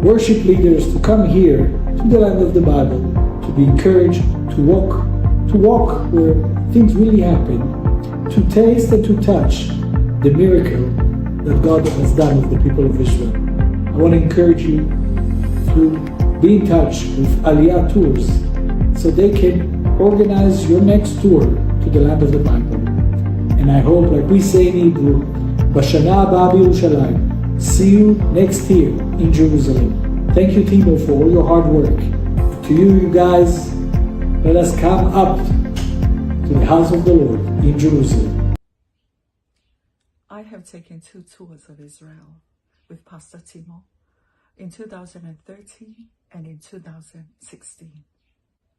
F: worship leaders to come here to the land of the Bible to be encouraged to walk to walk where things really happen, to taste and to touch the miracle that God has done with the people of Israel. I want to encourage you to be in touch with Aliyah Tours so they can organize your next tour to the land of the Bible. And I hope, like we say in Hebrew, בשנה הבאה בירושלים. See you next year in Jerusalem. Thank you, Timo, for all your hard work. To you, you guys, let us come up to the house of the Lord in Jerusalem.
G: I have taken two tours of Israel with Pastor Timo in 2013 and in 2016.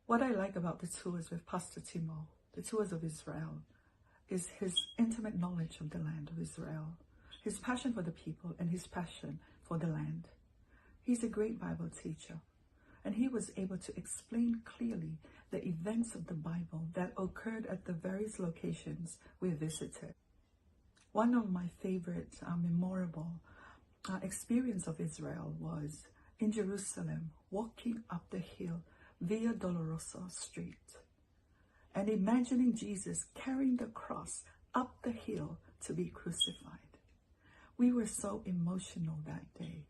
G: What I like about the tours with Pastor Timo, the tours of Israel, is his intimate knowledge of the land of Israel, his passion for the people and his passion for the land. He's a great Bible teacher, and he was able to explain clearly the events of the Bible that occurred at the various locations we visited. One of my favorite memorable experience of Israel was in Jerusalem, walking up the hill Via Dolorosa Street and imagining Jesus carrying the cross up the hill to be crucified. We were so emotional that day.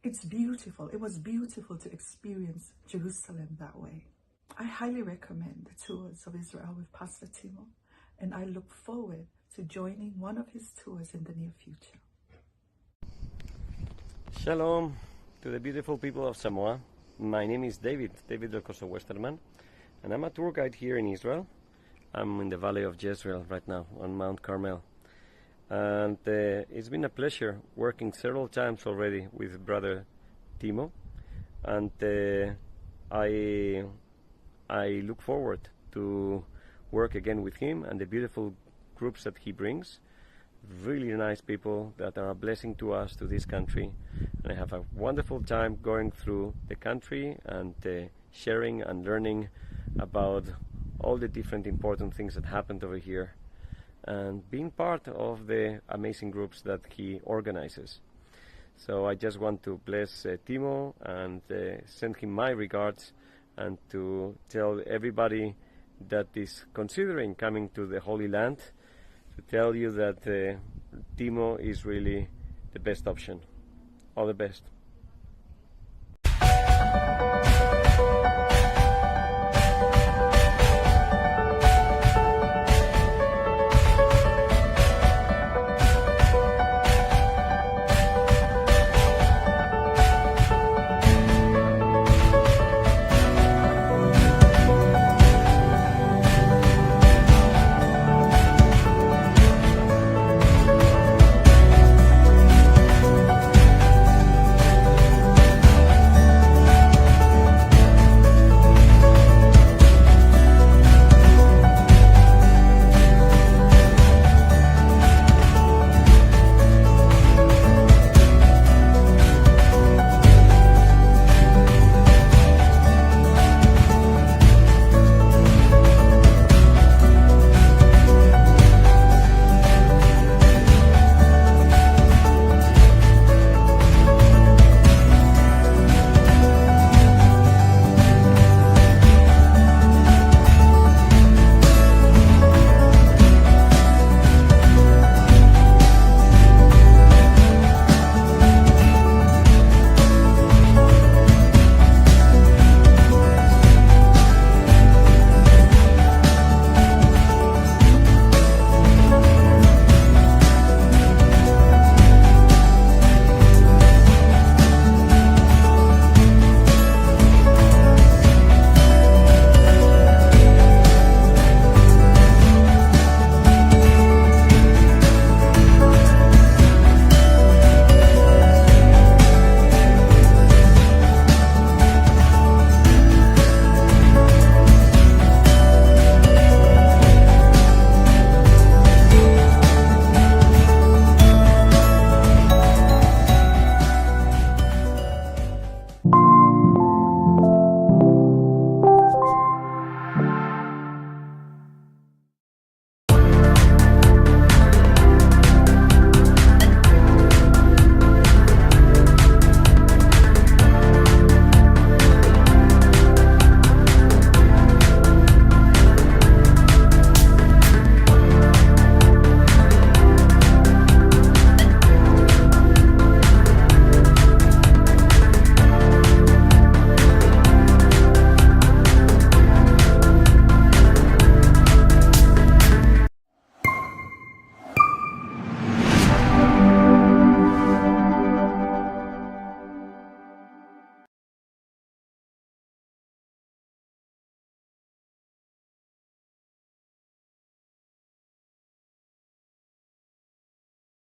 G: It's beautiful. It was beautiful to experience Jerusalem that way. I highly recommend the tours of Israel with Pastor Timo, and I look forward to joining one of his tours in the near future.
H: Shalom to the beautiful people of Samoa. My name is David, David Delcorso Westerman, and I'm a tour guide here in Israel. I'm in the Valley of Jezreel right now on Mount Carmel. And it's been a pleasure working several times already with Brother Timo. And I look forward to work again with him and the beautiful groups that he brings. Really nice people that are a blessing to us, to this country. And I have a wonderful time going through the country and sharing and learning about all the different important things that happened over here and being part of the amazing groups that he organizes. So I just want to bless Timo and send him my regards and to tell everybody that is considering coming to the Holy Land to tell you that Timo is really the best option. All the best.